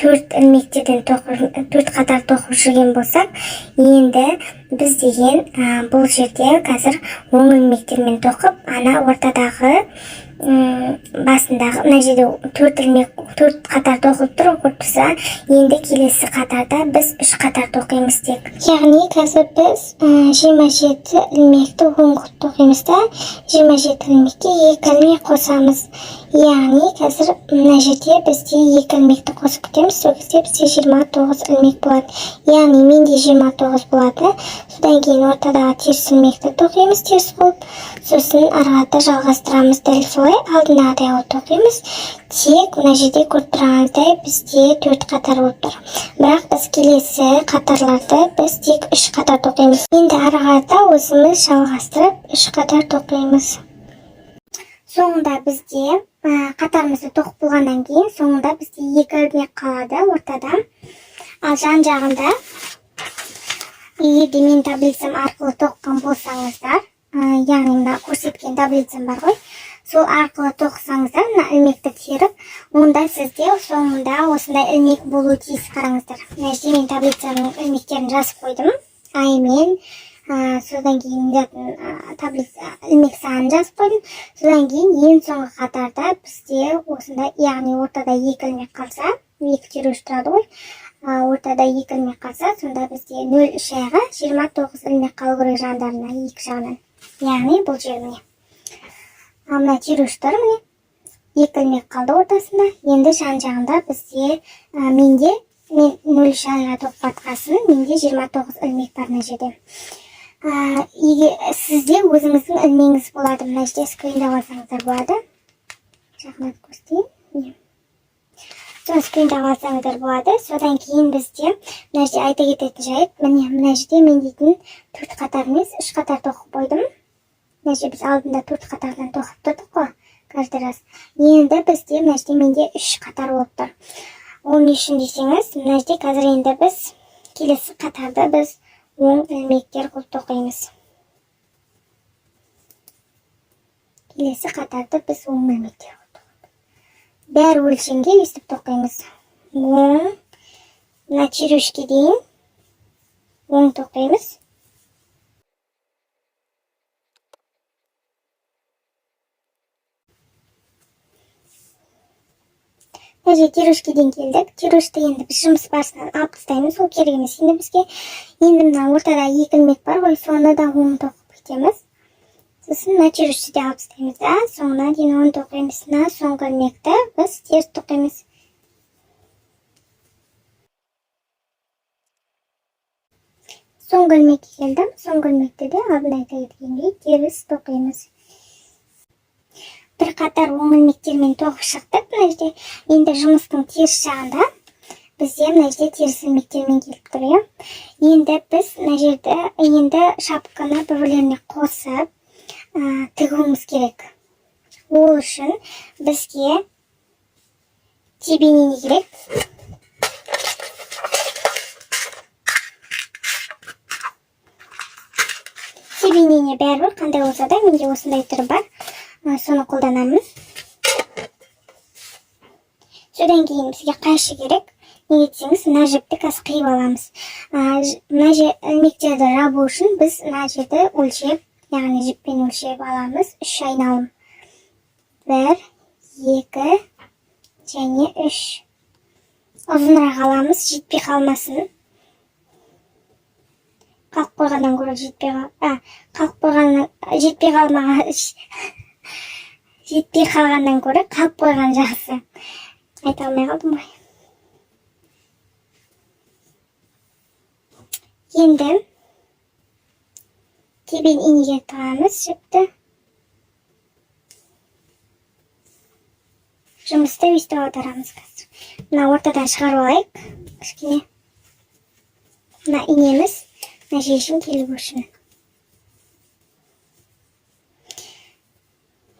4 ілмектерден 4 қатар тоқып жүрген болсақ, енді біз деген бұл жерде қазір оң ілмектермен тоқып, ана ортадағы, басындағы мына жерде 4 ілмек, 4 қатар тоқылып тұр ғой, көріп тұрсыз ба? Енді келесі қатарда біз 3 қатар тоқимыз тек. Яғни қазір біз 27 ілмекті оң қылып тоқимыз да, 27 ілмекке 2 ілмек қосамыз. Яғни қазір мына жерде бізде 2 ілмекті қосып кетеміз, сол кезде бізде 29 ілмек болады. Яғни менде 29 болады. Содан кейін ортадағы теріс ілмекті тоқимыз теріс қылып, сосын ары қарата жалғастырамыз дәл солай алдындағыдай қылып тоқимыз. Тек мына жерде көріп тұрғаныңыздай бізде 4 қатар болып тұр. Бірақ біз келесі қатарларды біз тек 3 қатар тоқимыз. Енді ары қарата өзіміз жалғастырып 3 қатар тоқимыз. Соңында бізде қатарымызды тоқып болғаннан кейін соңында бізде 2 ілмек қалады ортада. Ал жан жағында егер де менің таблицам арқылы тоққан болсаңыздар, яғни мына көрсеткен таблицам бар ғой, сол арқылы тоқысаңыздар, мына ілмекті теріп, онда сізде соңында осындай ілмек болуы тиіс. Қараңыздар, мына жерде мен таблицамның ілмектерін жазып қойдым. Аймен, содан кейін таблица ілмек санын жазып қойдым. Содан кейін ең соңғы қатарда бізде осындай, яғни ортада 2 ілмек қалса, 2 тереуіш тұрады ғой, ортада 2 ілмек қалса, сонда бізде нөл үш айға 29 ілмек қалу керек жандарына екі жағынан. Яғни бұл жер міне. Ал мына тереуіш тұр міне. 2 ілмек қалды ортасында. Енді жан жағында бізде, менде, мен нөл үш айға тоқып жатқасын, менде 29 ілмек бар мына жерде. Егер сізде өзіңіздің ілмегіңіз болады, мына жерде скриндеп алсаңыздар болады. Жақындатып көрсетейін. Міне. Соны скриндеп алсаңыздар болады. Содан кейін бізде мына жерде айта кететін жайт, міне мына жерде мен дейтін 4 қатар емес, 3 қатар тоқып қойдым. Мына жерде біз алдында 4 қатардан тоқып тұрдық қой, каждый раз. Енді бізде мына жерде менде 3 қатар болып тұр. Ол не үшін десеңіз, мына жерде қазір енді біз келесі қатарда біз оң ілмектер қылып тоқимыз. Келесі қатарды біз оң ілмектер қылып тоқимыз. Бәр өлшемге өстіп тоқимыз. Оң, мына черешке дейін оң тоқимыз. Мына жерге терешке дейін келдік. Терешті енді біз жұмыс барысынан алып тастаймыз, ол керек емес енді бізге. Енді мына ортада 2 ілмек бар ғой, соны да оң тоқып кетеміз. Сосын мына терешті де алып тастаймыз да, соңына дейін оң тоқимыз. Мына соңғы ілмекті біз теріс тоқимыз. Соңғы ілмекке келдім. Соңғы ілмекті де алдында айта кеткендей теріс тоқимыз. Бір қатар оң ілмектермен тоқып шықтық мына жерде. Енді жұмыстың теріс жағында бізде мына жерде теріс ілмектермен келіп тұр, иә. Енді біз мына жерді енді шапканы бір-бірлеріне қосып, тігуіміз керек. Ол үшін бізге тебенене керек. Тебенене бәрібір қандай болса да менде осындай түрі бар. Соны қолданамын. Содан кейін бізге қайшы керек. Неге десеңіз, мына жіпті қазір қиып аламыз. Мына ілмектерді жабу үшін біз мына жерді өлшеп, яғни жіппен өлшеп аламыз. 3 айналым. 1, 2 және 3. Ұзынырақ аламыз, жетпей қалмасын. Қалып қойғаннан гөрі жетпей қалып қойғаннан, жетпей қалмаған, жетпей қалғаннан гөрі қалып қойған жақсы. Айта алмай қалдым ғой. Енді Кебен инеге тығамыз жіпті. Жұмысты өйстіп аударамыз қазір. Мына ортадан шығарып алайық кішкене. Мына инеміз мына жер үшін келу үшін.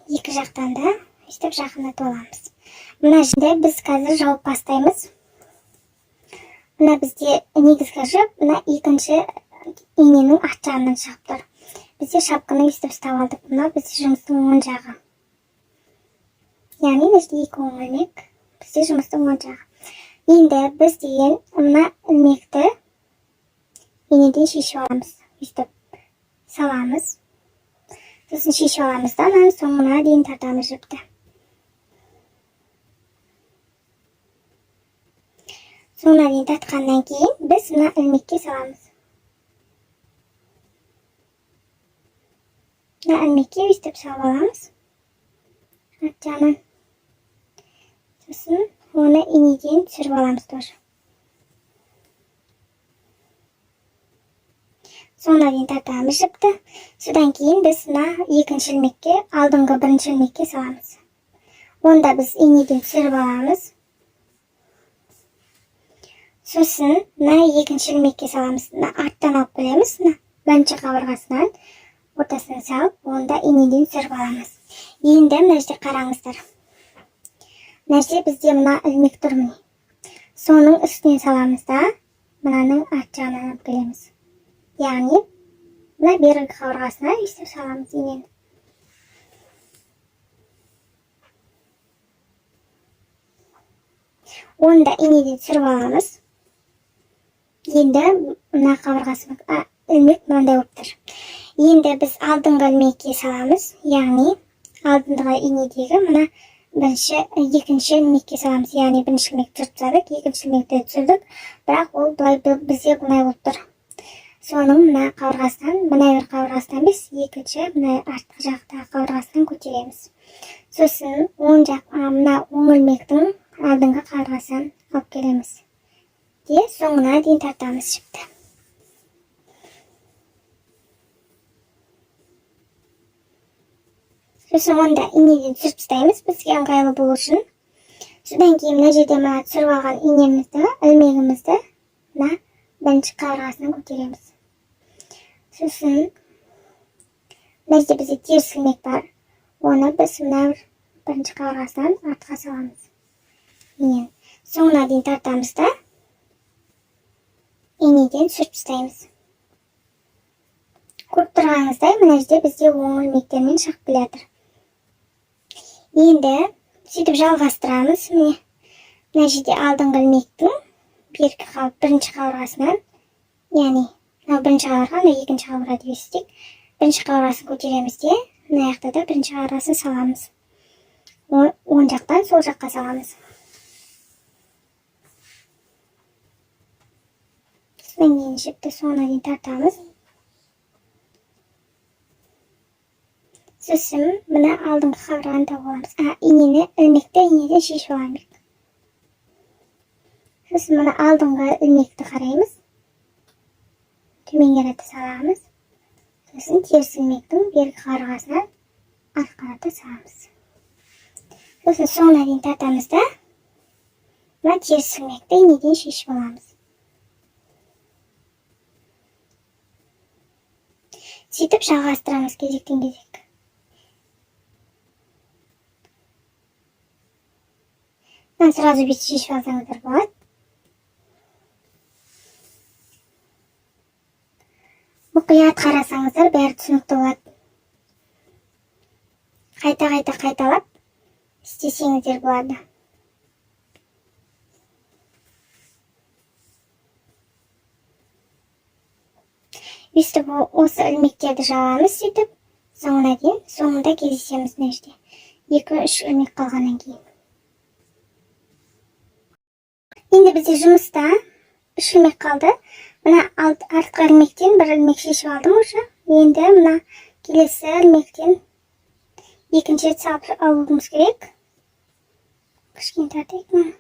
Екі жақтан да өйстіп жақындатып аламыз. Мына жерде біз қазір жауып бастаймыз. Мына бізде негізгі жіп, мына екінші иненің арт жағынан шығып тұр. Бізде шапканы өйстіп ұстап алдық. Мына бізде жұмыстың оң жағы. Яғни мына жерде екі оң ілмек, бізде жұмыстың оң жағы. Енді біз деген мына ілмекті инеден шешіп аламыз. Өйстіп саламыз. Сосын шешіп аламыз да, мынаның соңына дейін тартамыз жіпті. Соңына дейін тартқаннан кейін біз мына ілмекке саламыз. Мына ілмекке өйстіп салып аламыз. Арт жағынан. Сосын оны инеден түсіріп аламыз тоже. Соңына дейін тартамыз жіпті. Содан кейін біз мына екінші ілмекке, алдыңғы бірінші ілмекке саламыз. Оны да біз инеден түсіріп аламыз. Сосын мына екінші ілмекке саламыз. Мына арттан алып келеміз, мына бірінші қабырғасынан ортасына салып, оны да инеден түсіріп аламыз. Енді мына жерде қараңыздар. Мына жерде бізде мына ілмек тұр міне. Соның үстіне саламыз да, мынаның арт жағынан алып келеміз. Яғни мына бергі қабырғасына өйстіп саламыз инені. Оны да инеден түсіріп аламыз. Енді мына қабырғасы, ілмек мынандай болып тұр. Енді біз алдыңғы ілмекке саламыз, яғни алдыңғы инедегі мына бірінші, екінші ілмекке саламыз. Яғни бірінші ілмекті түсіріп тастадық, екінші ілмекті түсірдік, бірақ ол былай бізде былай болып тұр. Соның мына қабырғасынан, мына бір қабырғасынан емес, екінші мына артқы жақтағы қабырғасынан көтереміз. Сосын оң жақ, мына оң ілмектің алдыңғы қабырғасынан алып келеміз. Де соңына дейін тартамыз жіпті. Сосын оны да инеден түсіріп тастаймыз, бізге ыңғайлы болу үшін. Содан кейін мына жерде мына түсіріп алған инемізді, ілмегімізді мына бірінші қабырғасынан көтереміз. Сосын мына жерде бізде теріс ілмек бар. Оны біз мына бірінші қабырғасынан артқа саламыз. Инені соңына дейін тартамыз да инеден түсіріп тастаймыз. Көріп тұрғаныңыздай, мына жерде бізде оң ілмектермен шығып келе жатыр. Енді сөйтіп жалғастырамыз. Міне мына жерде алдыңғы ілмектің бергі бірінші қабырғасынан, яғни мынау бірінші қабырға, мынау екінші қабырға деп есептейік. Бірінші қабырғасын көтереміз де, мына жақта да бірінші қабырғасын саламыз. Оң жақтан сол жаққа саламыз. Содан кейін жіпті соңына дейін тартамыз. Сосын мына алдыңғы қабырғаны тауып аламыз. Инені, ілмекті инеден шешіп аламыз. Сосын мына алдыңғы ілмекті қараймыз. Төмен қарата саламыз. Сосын теріс ілмектің бергі қабырғасынан артқа қарата саламыз. Сосын соңына дейін тартамыз да, мына теріс ілмекті инеден шешіп аламыз. Сөйтіп жалғастырамыз кезектен кезек. Мынаны сразу бүйтіп шешіп алсаңыздар болады. Мұқият қарасаңыздар бәрі түсінікті болады. Қайта-қайта қайталап істесеңіздер болады. Өйстіп осы ілмектерді жабамыз сөйтіп, соңына дейін, соңында кездесеміз мына жерде. 2-3 ілмек қалғаннан кейін. Енді бізде жұмыста 3 ілмек қалды. Мына артқы ілмектен бір ілмек шешіп алдым уже. Енді мына келесі ілмектен екінші рет салып алуымыз керек. Кішкене тартайық мына.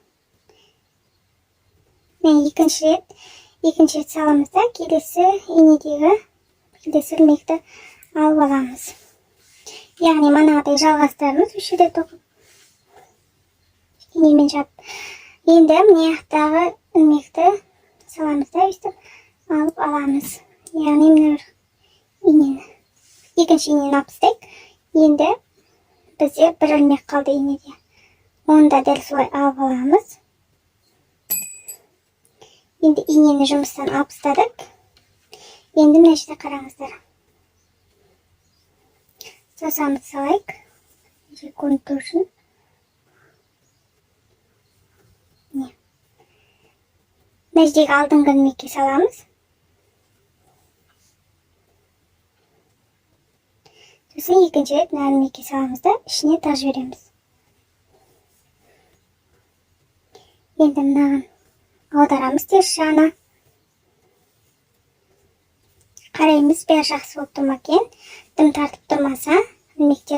Міне екінші рет саламыз да, келесі инедегі Келесі ілмекті алып аламыз. Яғни манағыдай жалғастырамыз осы жерде тоқып, инемен жап. Енді мына жақтағы ілмекті саламыз да, өйстіп алып аламыз. Яғни мына бір инені, екінші инені алып тастайық. Енді бізде бір ілмек қалды инеде. Оны да дәл солай алып аламыз. Енді инені жұмыстан алып тастадық. Енді мына жерде қараңыздар. Саусағымызды салайық. Көрініп тұру үшін. Міне. Мына жердегі алдыңғы ілмекке саламыз. Сосын екінші рет мына ілмекке саламыз да, ішіне тығып жібереміз. Енді мынаған аударамыз теріс жағына. Қараймыз, бәрі жақсы болып тұр ма екен. Дым тартып тұрмаса, ілмекті,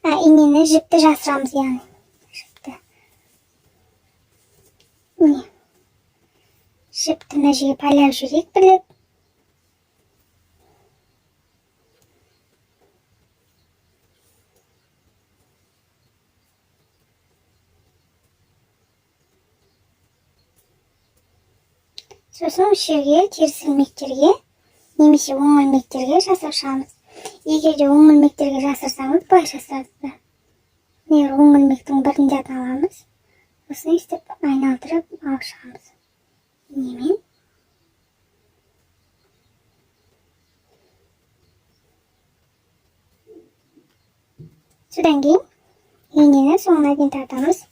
инені, жіпті жасырамыз, яғни жіпті. Міне. Жіпті мына жерге байлап жіберейік бір рет. Сосын осы жерге теріс ілмектерге немесе оң ілмектерге жасап шығамыз. Егер де оң ілмектерге жасырсаңыз, былай жасырасыздар. Міне, оң ілмектің бірінде аламыз. Сосын өйстіп айналдырып алып шығамыз. Инемен. Содан кейін инені соңына дейін тартамыз.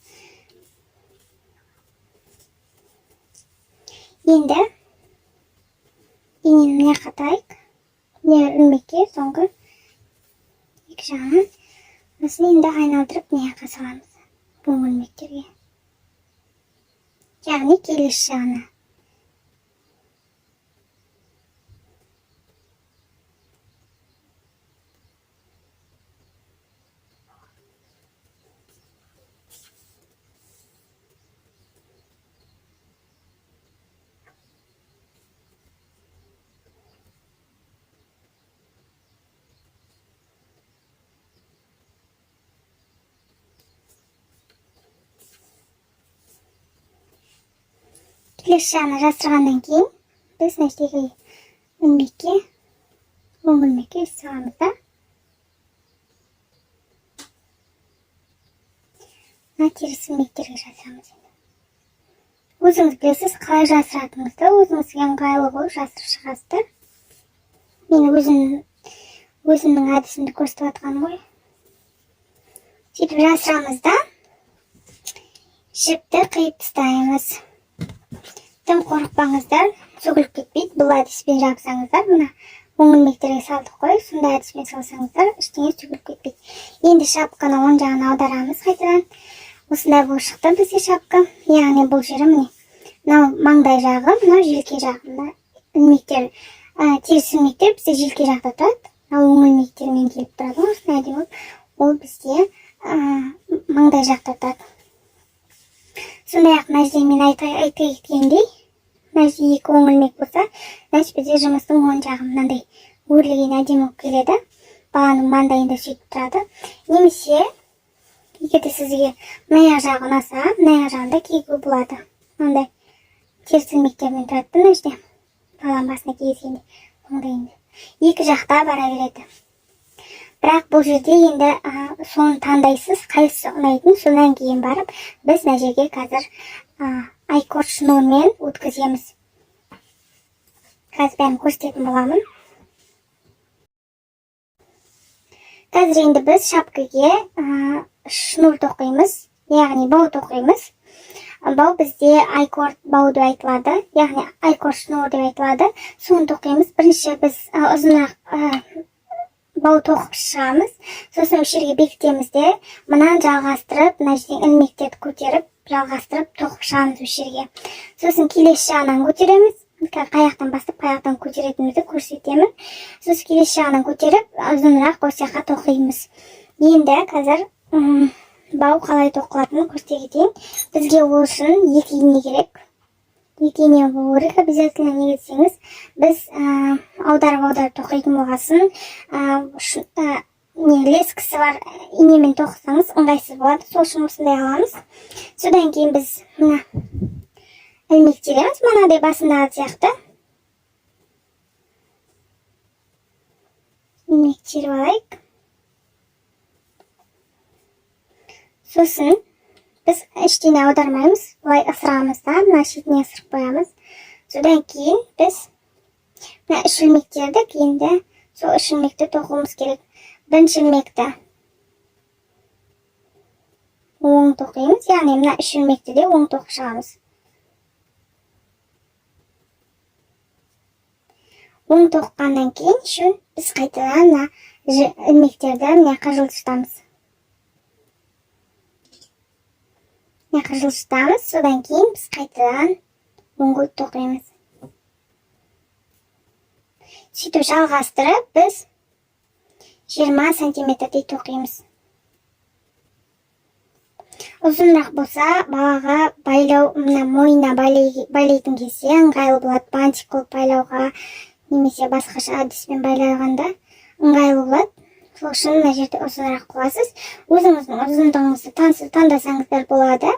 Енді инені мына жаққа тайық. Мына ілмекке соңғы екі жағынан. Сосын енді айналдырып мына жаққа саламыз. Оң ілмектерге. Яғни келесі жағына. Келесі жағына жасырғаннан кейін біз мына жердегі ілмекке, оң ілмекке саламыз да, мына теріс ілмектерге жасырамыз енді. Өзіңіз білесіз қалай жасыратыныңызды, өзіңізге ыңғайлы қылып жасырып шығасыздар. Мен өзімнің әдісімді көрсетіп жатқаным ғой. Сөйтіп жасырамыз да, жіпті қиып тастаймыз. Тым қорықпаңыздар, сөгіліп кетпейді. Бұл әдіспен жапсаңыздар, мына оң ілмектерге салдық қой, сондай әдіспен салсаңыздар, ештеңе сөгіліп кетпейді. Енді шапканы оң жағына аударамыз қайтадан. Осындай болып шықты бізде шапка. Яғни бұл жері міне, мынау маңдай жағы, мынау желке жағы. Мына ілмектер, теріс ілмектер бізде желке жақта тұрады. Мынау оң ілмектермен келіп тұрады ғой, осындай әдемі болып. Ол бізде, маңдай жақта тұрады. Сондай-ақ мына жерде мен айта кеткендей, мына жерде екі оң ілмек болса, значит бізде жұмыстың оң жағы мынандай өрілген әдемі болып келеді. Баланың маңдайында сөйтіп тұрады. Немесе егер де сізге мына жағы ұнаса, мына жағында киюге болады. Мынандай теріс ілмектермен тұрады да мына жерде. Баланың басына кигізгенде маңдайында. Екі жақта бара береді. Бірақ бұл жерде енді, соны таңдайсыз, қайсысы ұнайтын, содан кейін барып біз мына жерге қазір, айкорд шнурмен өткіземіз. Қазір бәрін көрсететін боламын. Қазір енді біз шапкаге, шнур тоқимыз, яғни бау тоқимыз. Бау бізде айкорд бау деп айтылады, яғни айкорд шнур деп айтылады. Соны тоқимыз. Бірінші біз, ұзынырақ, бау тоқып шығамыз. Сосын осы жерге бекітеміз де, мынаны жалғастырып, мына жерден ілмектерді көтеріп, жалғастырып тоқып шығамыз осы жерге. Сосын келесі жағынан көтереміз. Қай жақтан бастап, қай жақтан көтеретінімізді көрсетемін. Сосын келесі жағынан көтеріп, ұзынырақ осы жаққа тоқимыз. Енді қазір, бау қалай тоқылатынын көрсете кетейін. Бізге ол үшін екі ине керек. Екі ине болу керек обязательно. Неге десеңіз, біз аударып аударып тоқитын болғасын, не, лескасы бар инемен тоқысаңыз, ыңғайсыз болады. Сол үшін осындай аламыз. Содан кейін біз мына ілмек тереміз, мынадай басындағы сияқты ілмек теріп алайық. Сосын біз ештеңе аудармаймыз, былай ысырамыз да, мына шетіне ысырып қоямыз. Содан кейін біз мына үш ілмек тердік, енді сол үш ілмекті тоқуымыз керек. Бірінші ілмекті оң тоқимыз, яғни мына үш ілмекті де оң тоқып шығамыз. Оң тоқығаннан кейін үшін біз қайтадан мына ілмектерді мына жаққа жылжытамыз, мына жаққа жылжытамыз. Содан кейін біз қайтадан оңға тоқимыз. Сөйтіп жалғастырып, біз 20 сантиметрдей тоқимыз. Ұзынырақ болса, балаға байлау, мына мойнына байлайтын кезде ыңғайлы болады. Бантик қылып байлауға немесе басқаша әдіспен байлағанда ыңғайлы болады. Сол үшін мына жерде ұзынырақ қыласыз. Өзіңіздің ұзындығыңызды таңдасаңыздар болады.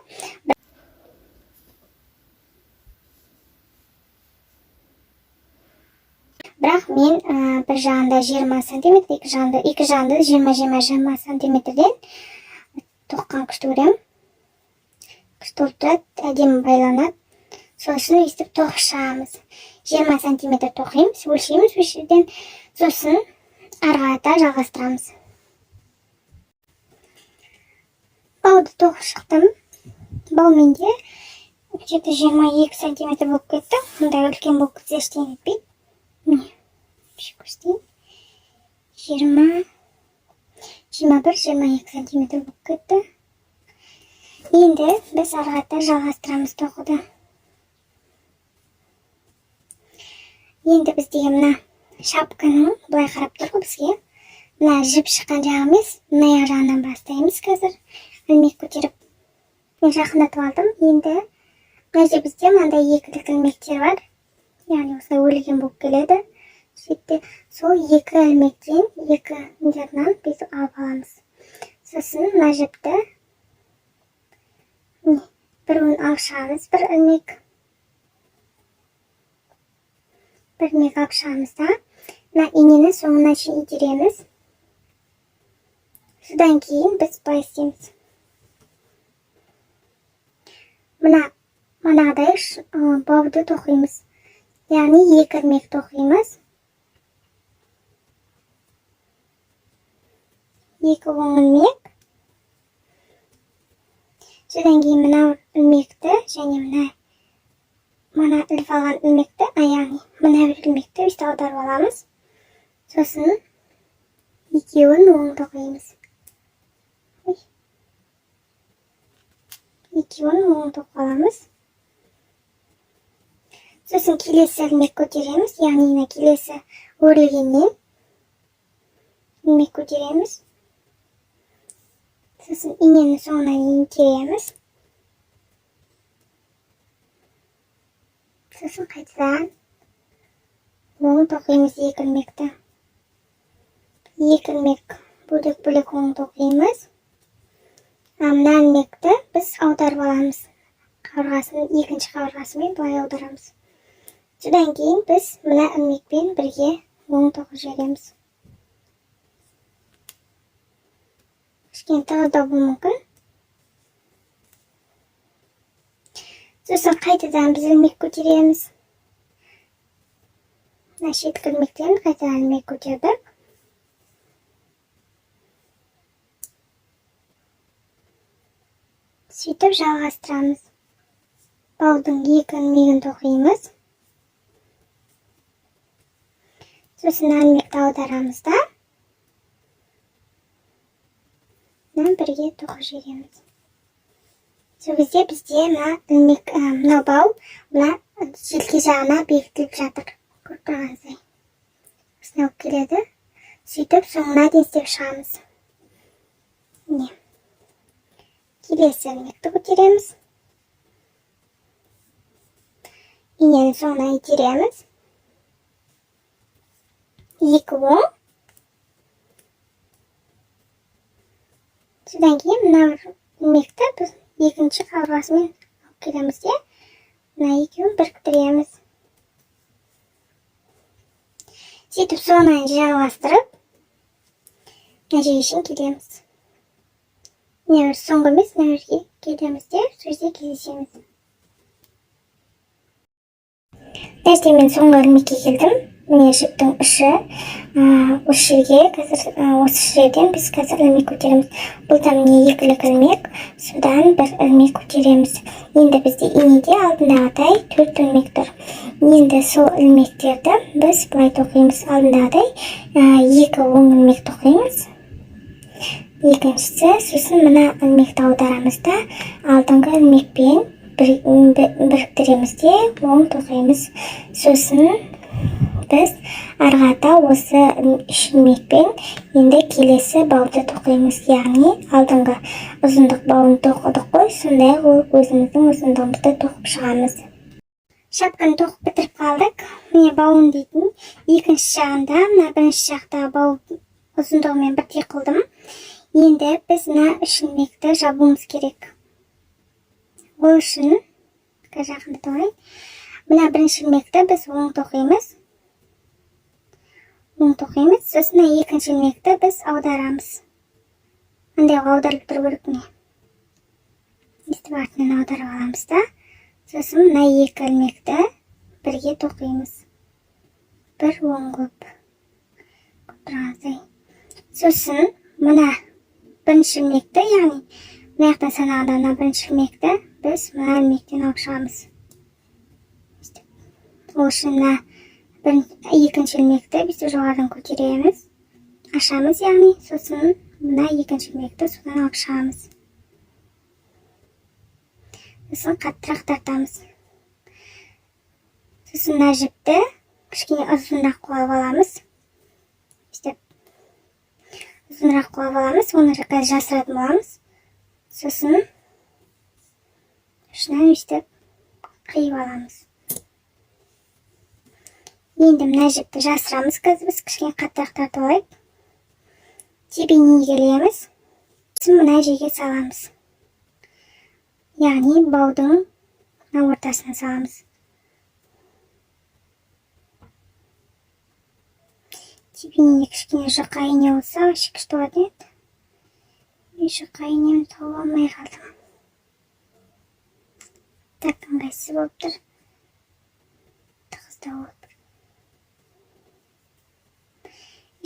Бірақ мен бір жағында 20 сантиметр, екі жағында 20, 20, 20 сантиметрден тоққан күшті көремін. Күшті болып тұрады, әдемі байланады. Сол үшін өйстіп тоқып шығамыз. 20 сантиметр тоқимыз, өлшейміз осы жерден, сосын ары қарата жалғастырамыз. Бауды тоқып шықтым. Бау менде где-то 22 сантиметр болып кетті. Мұндай үлкен болып кетсе, ештеңе етпейді. Міне, көрсетейін. 20, 21, 22 сантиметр болып кетті. Енді біз ары қарата жалғастырамыз тоқуды. Енді біз деген мына шапканың былай қарап тұр ғой, бізге мына жіп шыққан жағы емес, мына жағынан бастаймыз. Қазір ілмек көтеріп, мен жақындатып алдым. Енді мына жерде бізде мынандай екілік ілмектер бар, яғни осылай өрілген болып келеді шетте. Сол екі ілмектен, екі жағынан бүйтіп алып аламыз. Сосын мына жіпті, міне, біреуін алып шығамыз, бір ілмек алып шығамыз да, мына инені соңына шейін итереміз. Содан кейін біз былай істейміз: мына манағыдай бауды тоқимыз, яғни екі ілмек тоқимыз, екі оң ілмек. Содан кейін мына ілмекті және мына іліп алған ілмекті, яғни мына бір ілмекті өйстіп аударып аламыз. Сосын екеуін оң тоқимыз. Екеуін оң тоқып аламыз. Сосын келесі ілмек көтереміз, яғни мына келесі өрілгеннен ілмек көтереміз. Сосын инені соңына дейін тереміз. Сосын қайтадан оң тоқимыз екі ілмекті. Екі ілмек бөлек бөлек оң тоқимыз. А мына ілмекті біз аударып аламыз. Қабырғасын, екінші қабырғасымен былай аударамыз. Содан кейін біз мына ілмекпен бірге оң тоқып жібереміз. Кішкене тығыздау болуы мүмкін. Сосын қайтадан біз ілмек көтереміз. Мына шеткі ілмектен қайтадан ілмек көтердік. Сөйтіп жалғастырамыз. Баудың екі ілмегін тоқимыз. Сосын ілмекті аударамыз да, мына бірге тоқып жібереміз. Сол кезде бізде мына ілмек, мына бау мына желке жағына бекітіліп жатыр. Көріп тұрғаныңыздай. Осылай болып келеді. Сөйтіп соңына дейін істеп шығамыз. Міне. Келесі ілмекті көтереміз. Иненің соңынан итереміз. 2 оң. Содан кейін мына бір ілмекті біз екінші қабырғасымен алып келеміз де, мына екеуін біріктіреміз. Сөйтіп соңынан жалғастырып, мына жерге шейін келеміз. Мына бір соңғы емес, мына жерге келеміз де, сол жерде кездесеміз. Мына жерде мен соңғы ілмекке келдім. Міне жіптің ұшы. Осы жерге қазір, осы жерден біз қазір ілмек көтереміз. Бұл да міне екілік ілмек, содан бір ілмек көтереміз. Енді бізде инеде алдындағыдай 4 ілмек тұр. Енді сол ілмектерді біз былай тоқимыз. Алдындағыдай, 2 оң ілмек тоқимыз. Екіншісі, сосын мына ілмекті аударамыз да, алдыңғы ілмекпен біріктіреміз де, оң тоқимыз. Сосын біз арғата осы үш ілмекпен енді келесі бауды тоқимыз. Яғни алдыңғы ұзындық бауын тоқыдық қой, сондай ол өзіміздің ұзындығымызды тоқып шығамыз. Шапканы тоқып бітіріп қалдық. Міне бауын дейтін екінші жағында, мына бірінші жақта бау ұзындығымен бірдей қылдым. Енді біз мына үш ілмекті жабуымыз керек. Ол үшін қазір жақындатып алайын. Мына бірінші ілмекті біз оң тоқимыз. Оң тоқимыз, сосын мына екінші ілмекті біз аударамыз. Мындай аударылып тұру керек міне. Өстіп артынан аударып аламыз да, сосын мына екі ілмекті бірге тоқимыз. Бір оң қылып. Тұрғандай. Сосын мына бірінші ілмекті, яғни мына жақтан санағанда мына бірінші ілмекті біз мына ілмектен алып шығамыз. Өстіп. Ол үшін мына екінші ілмекті біз жоғарыдан көтереміз, ашамыз, яғни сосын мына екінші ілмекті содан алып шығамыз. Сосын қаттырақ тартамыз. Сосын мына жіпті кішкене ұзынырақ қуалап аламыз. Өстіп ұзынырақ қуалап аламыз, оны қазір жасыратын боламыз. Сосын ұшынан өстіп қиып аламыз. Енді мына жіпті жасырамыз қазір біз, кішкене қаттырақ тартып алайық. Тебеніне келеміз. Сосын мына жерге саламыз. Яғни баудың мына ортасына саламыз. Тебеніне кішкене жұқа ине болса, вообще күшті болатын еді. Мен жұқа инемді тауып алмай қалдым. Так, ыңғайсыз болып тұр. Тығыздау болып.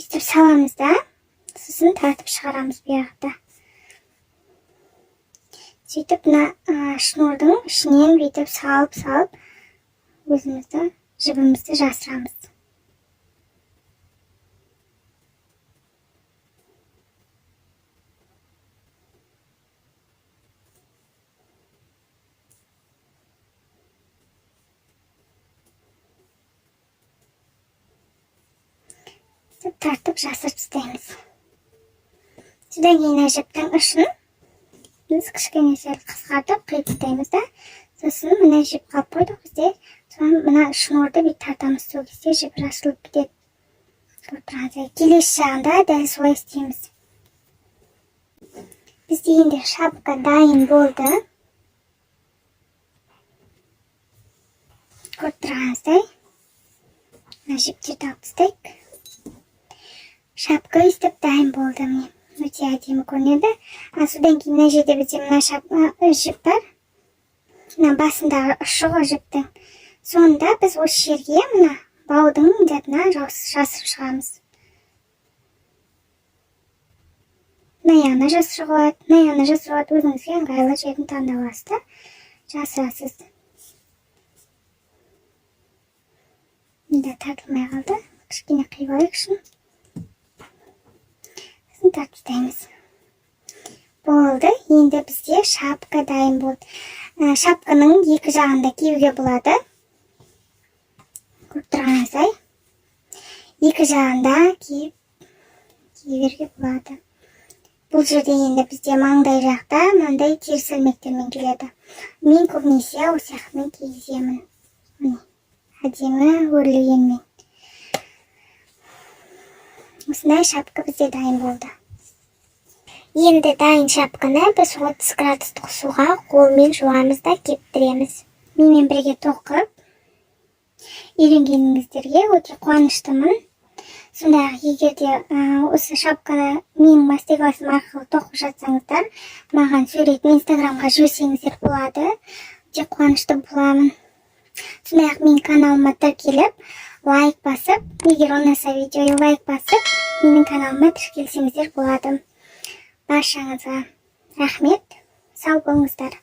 Өстіп саламыз да, сосын тартып шығарамыз бұл жақта. Сөйтіп мына, шнурдың ішінен бүйтіп салып-салып өзімізді, жібімізді жасырамыз. Тартып жасырып тастаймыз. Содан кейін мына жіптің ұшын біз кішкене сәл қысқартып қиып тастаймыз да, сосын мына жіп қалып қойдық бізде, соны мына шнурды бүйтіп тартамыз, сол кезде жіп ашылып кетеді. Көріп тұрғандай. Келесі жағында дәл солай істейміз. Бізде енді шапка дайын болды. Көріп тұрғаныңыздай. Мына жіптерді алып тастайық. Шапка өстіп дайын болды міне. Өте әдемі көрінеді. Содан кейін мына жерде бізде мына жіп бар. Мына басындағы ұшы ғой жіптің. Сонда біз осы жерге мына баудың затына жасырып шығамыз. Мына жағына жасыруға болады, мына жағына жасыруға болады. Өзіңізге ыңғайлы жерін таңдап аласыз да жасырасыз. Мында тартылмай қалды. Кішкене қиып алайық ұшын. Сосын тартып тастаймыз. Болды. Енді бізде шапка дайын болды. Шапканың екі жағын да киюге болады. Көріп тұрғаныңыздай. Екі жағын да кие беруге болады. Бұл жерде енді бізде маңдай жақта мынандай теріс ілмектермен келеді. Мен көбінесе осы жақпен кигіземін. Міне, әдемі өрілгенмен осындай шапка бізде дайын болды. Енді дайын шапканы біз 30 градустық суға қолмен жуамыз да, кептіреміз. Менімен бірге тоқып үйренгеніңіздерге өте қуаныштымын. Сондай ақ егер де осы шапканы менің мастер классым арқылы тоқып жатсаңыздар, маған суретін Инстаграмға жіберсеңіздер болады, өте қуанышты боламын. Сондай ақ менің каналыма тіркеліп, лайк басып, егер ұнаса видео, лайк басып, менің каналыма тіркелсеңіздер болады. Баршаңызға рахмет, сау болыңыздар.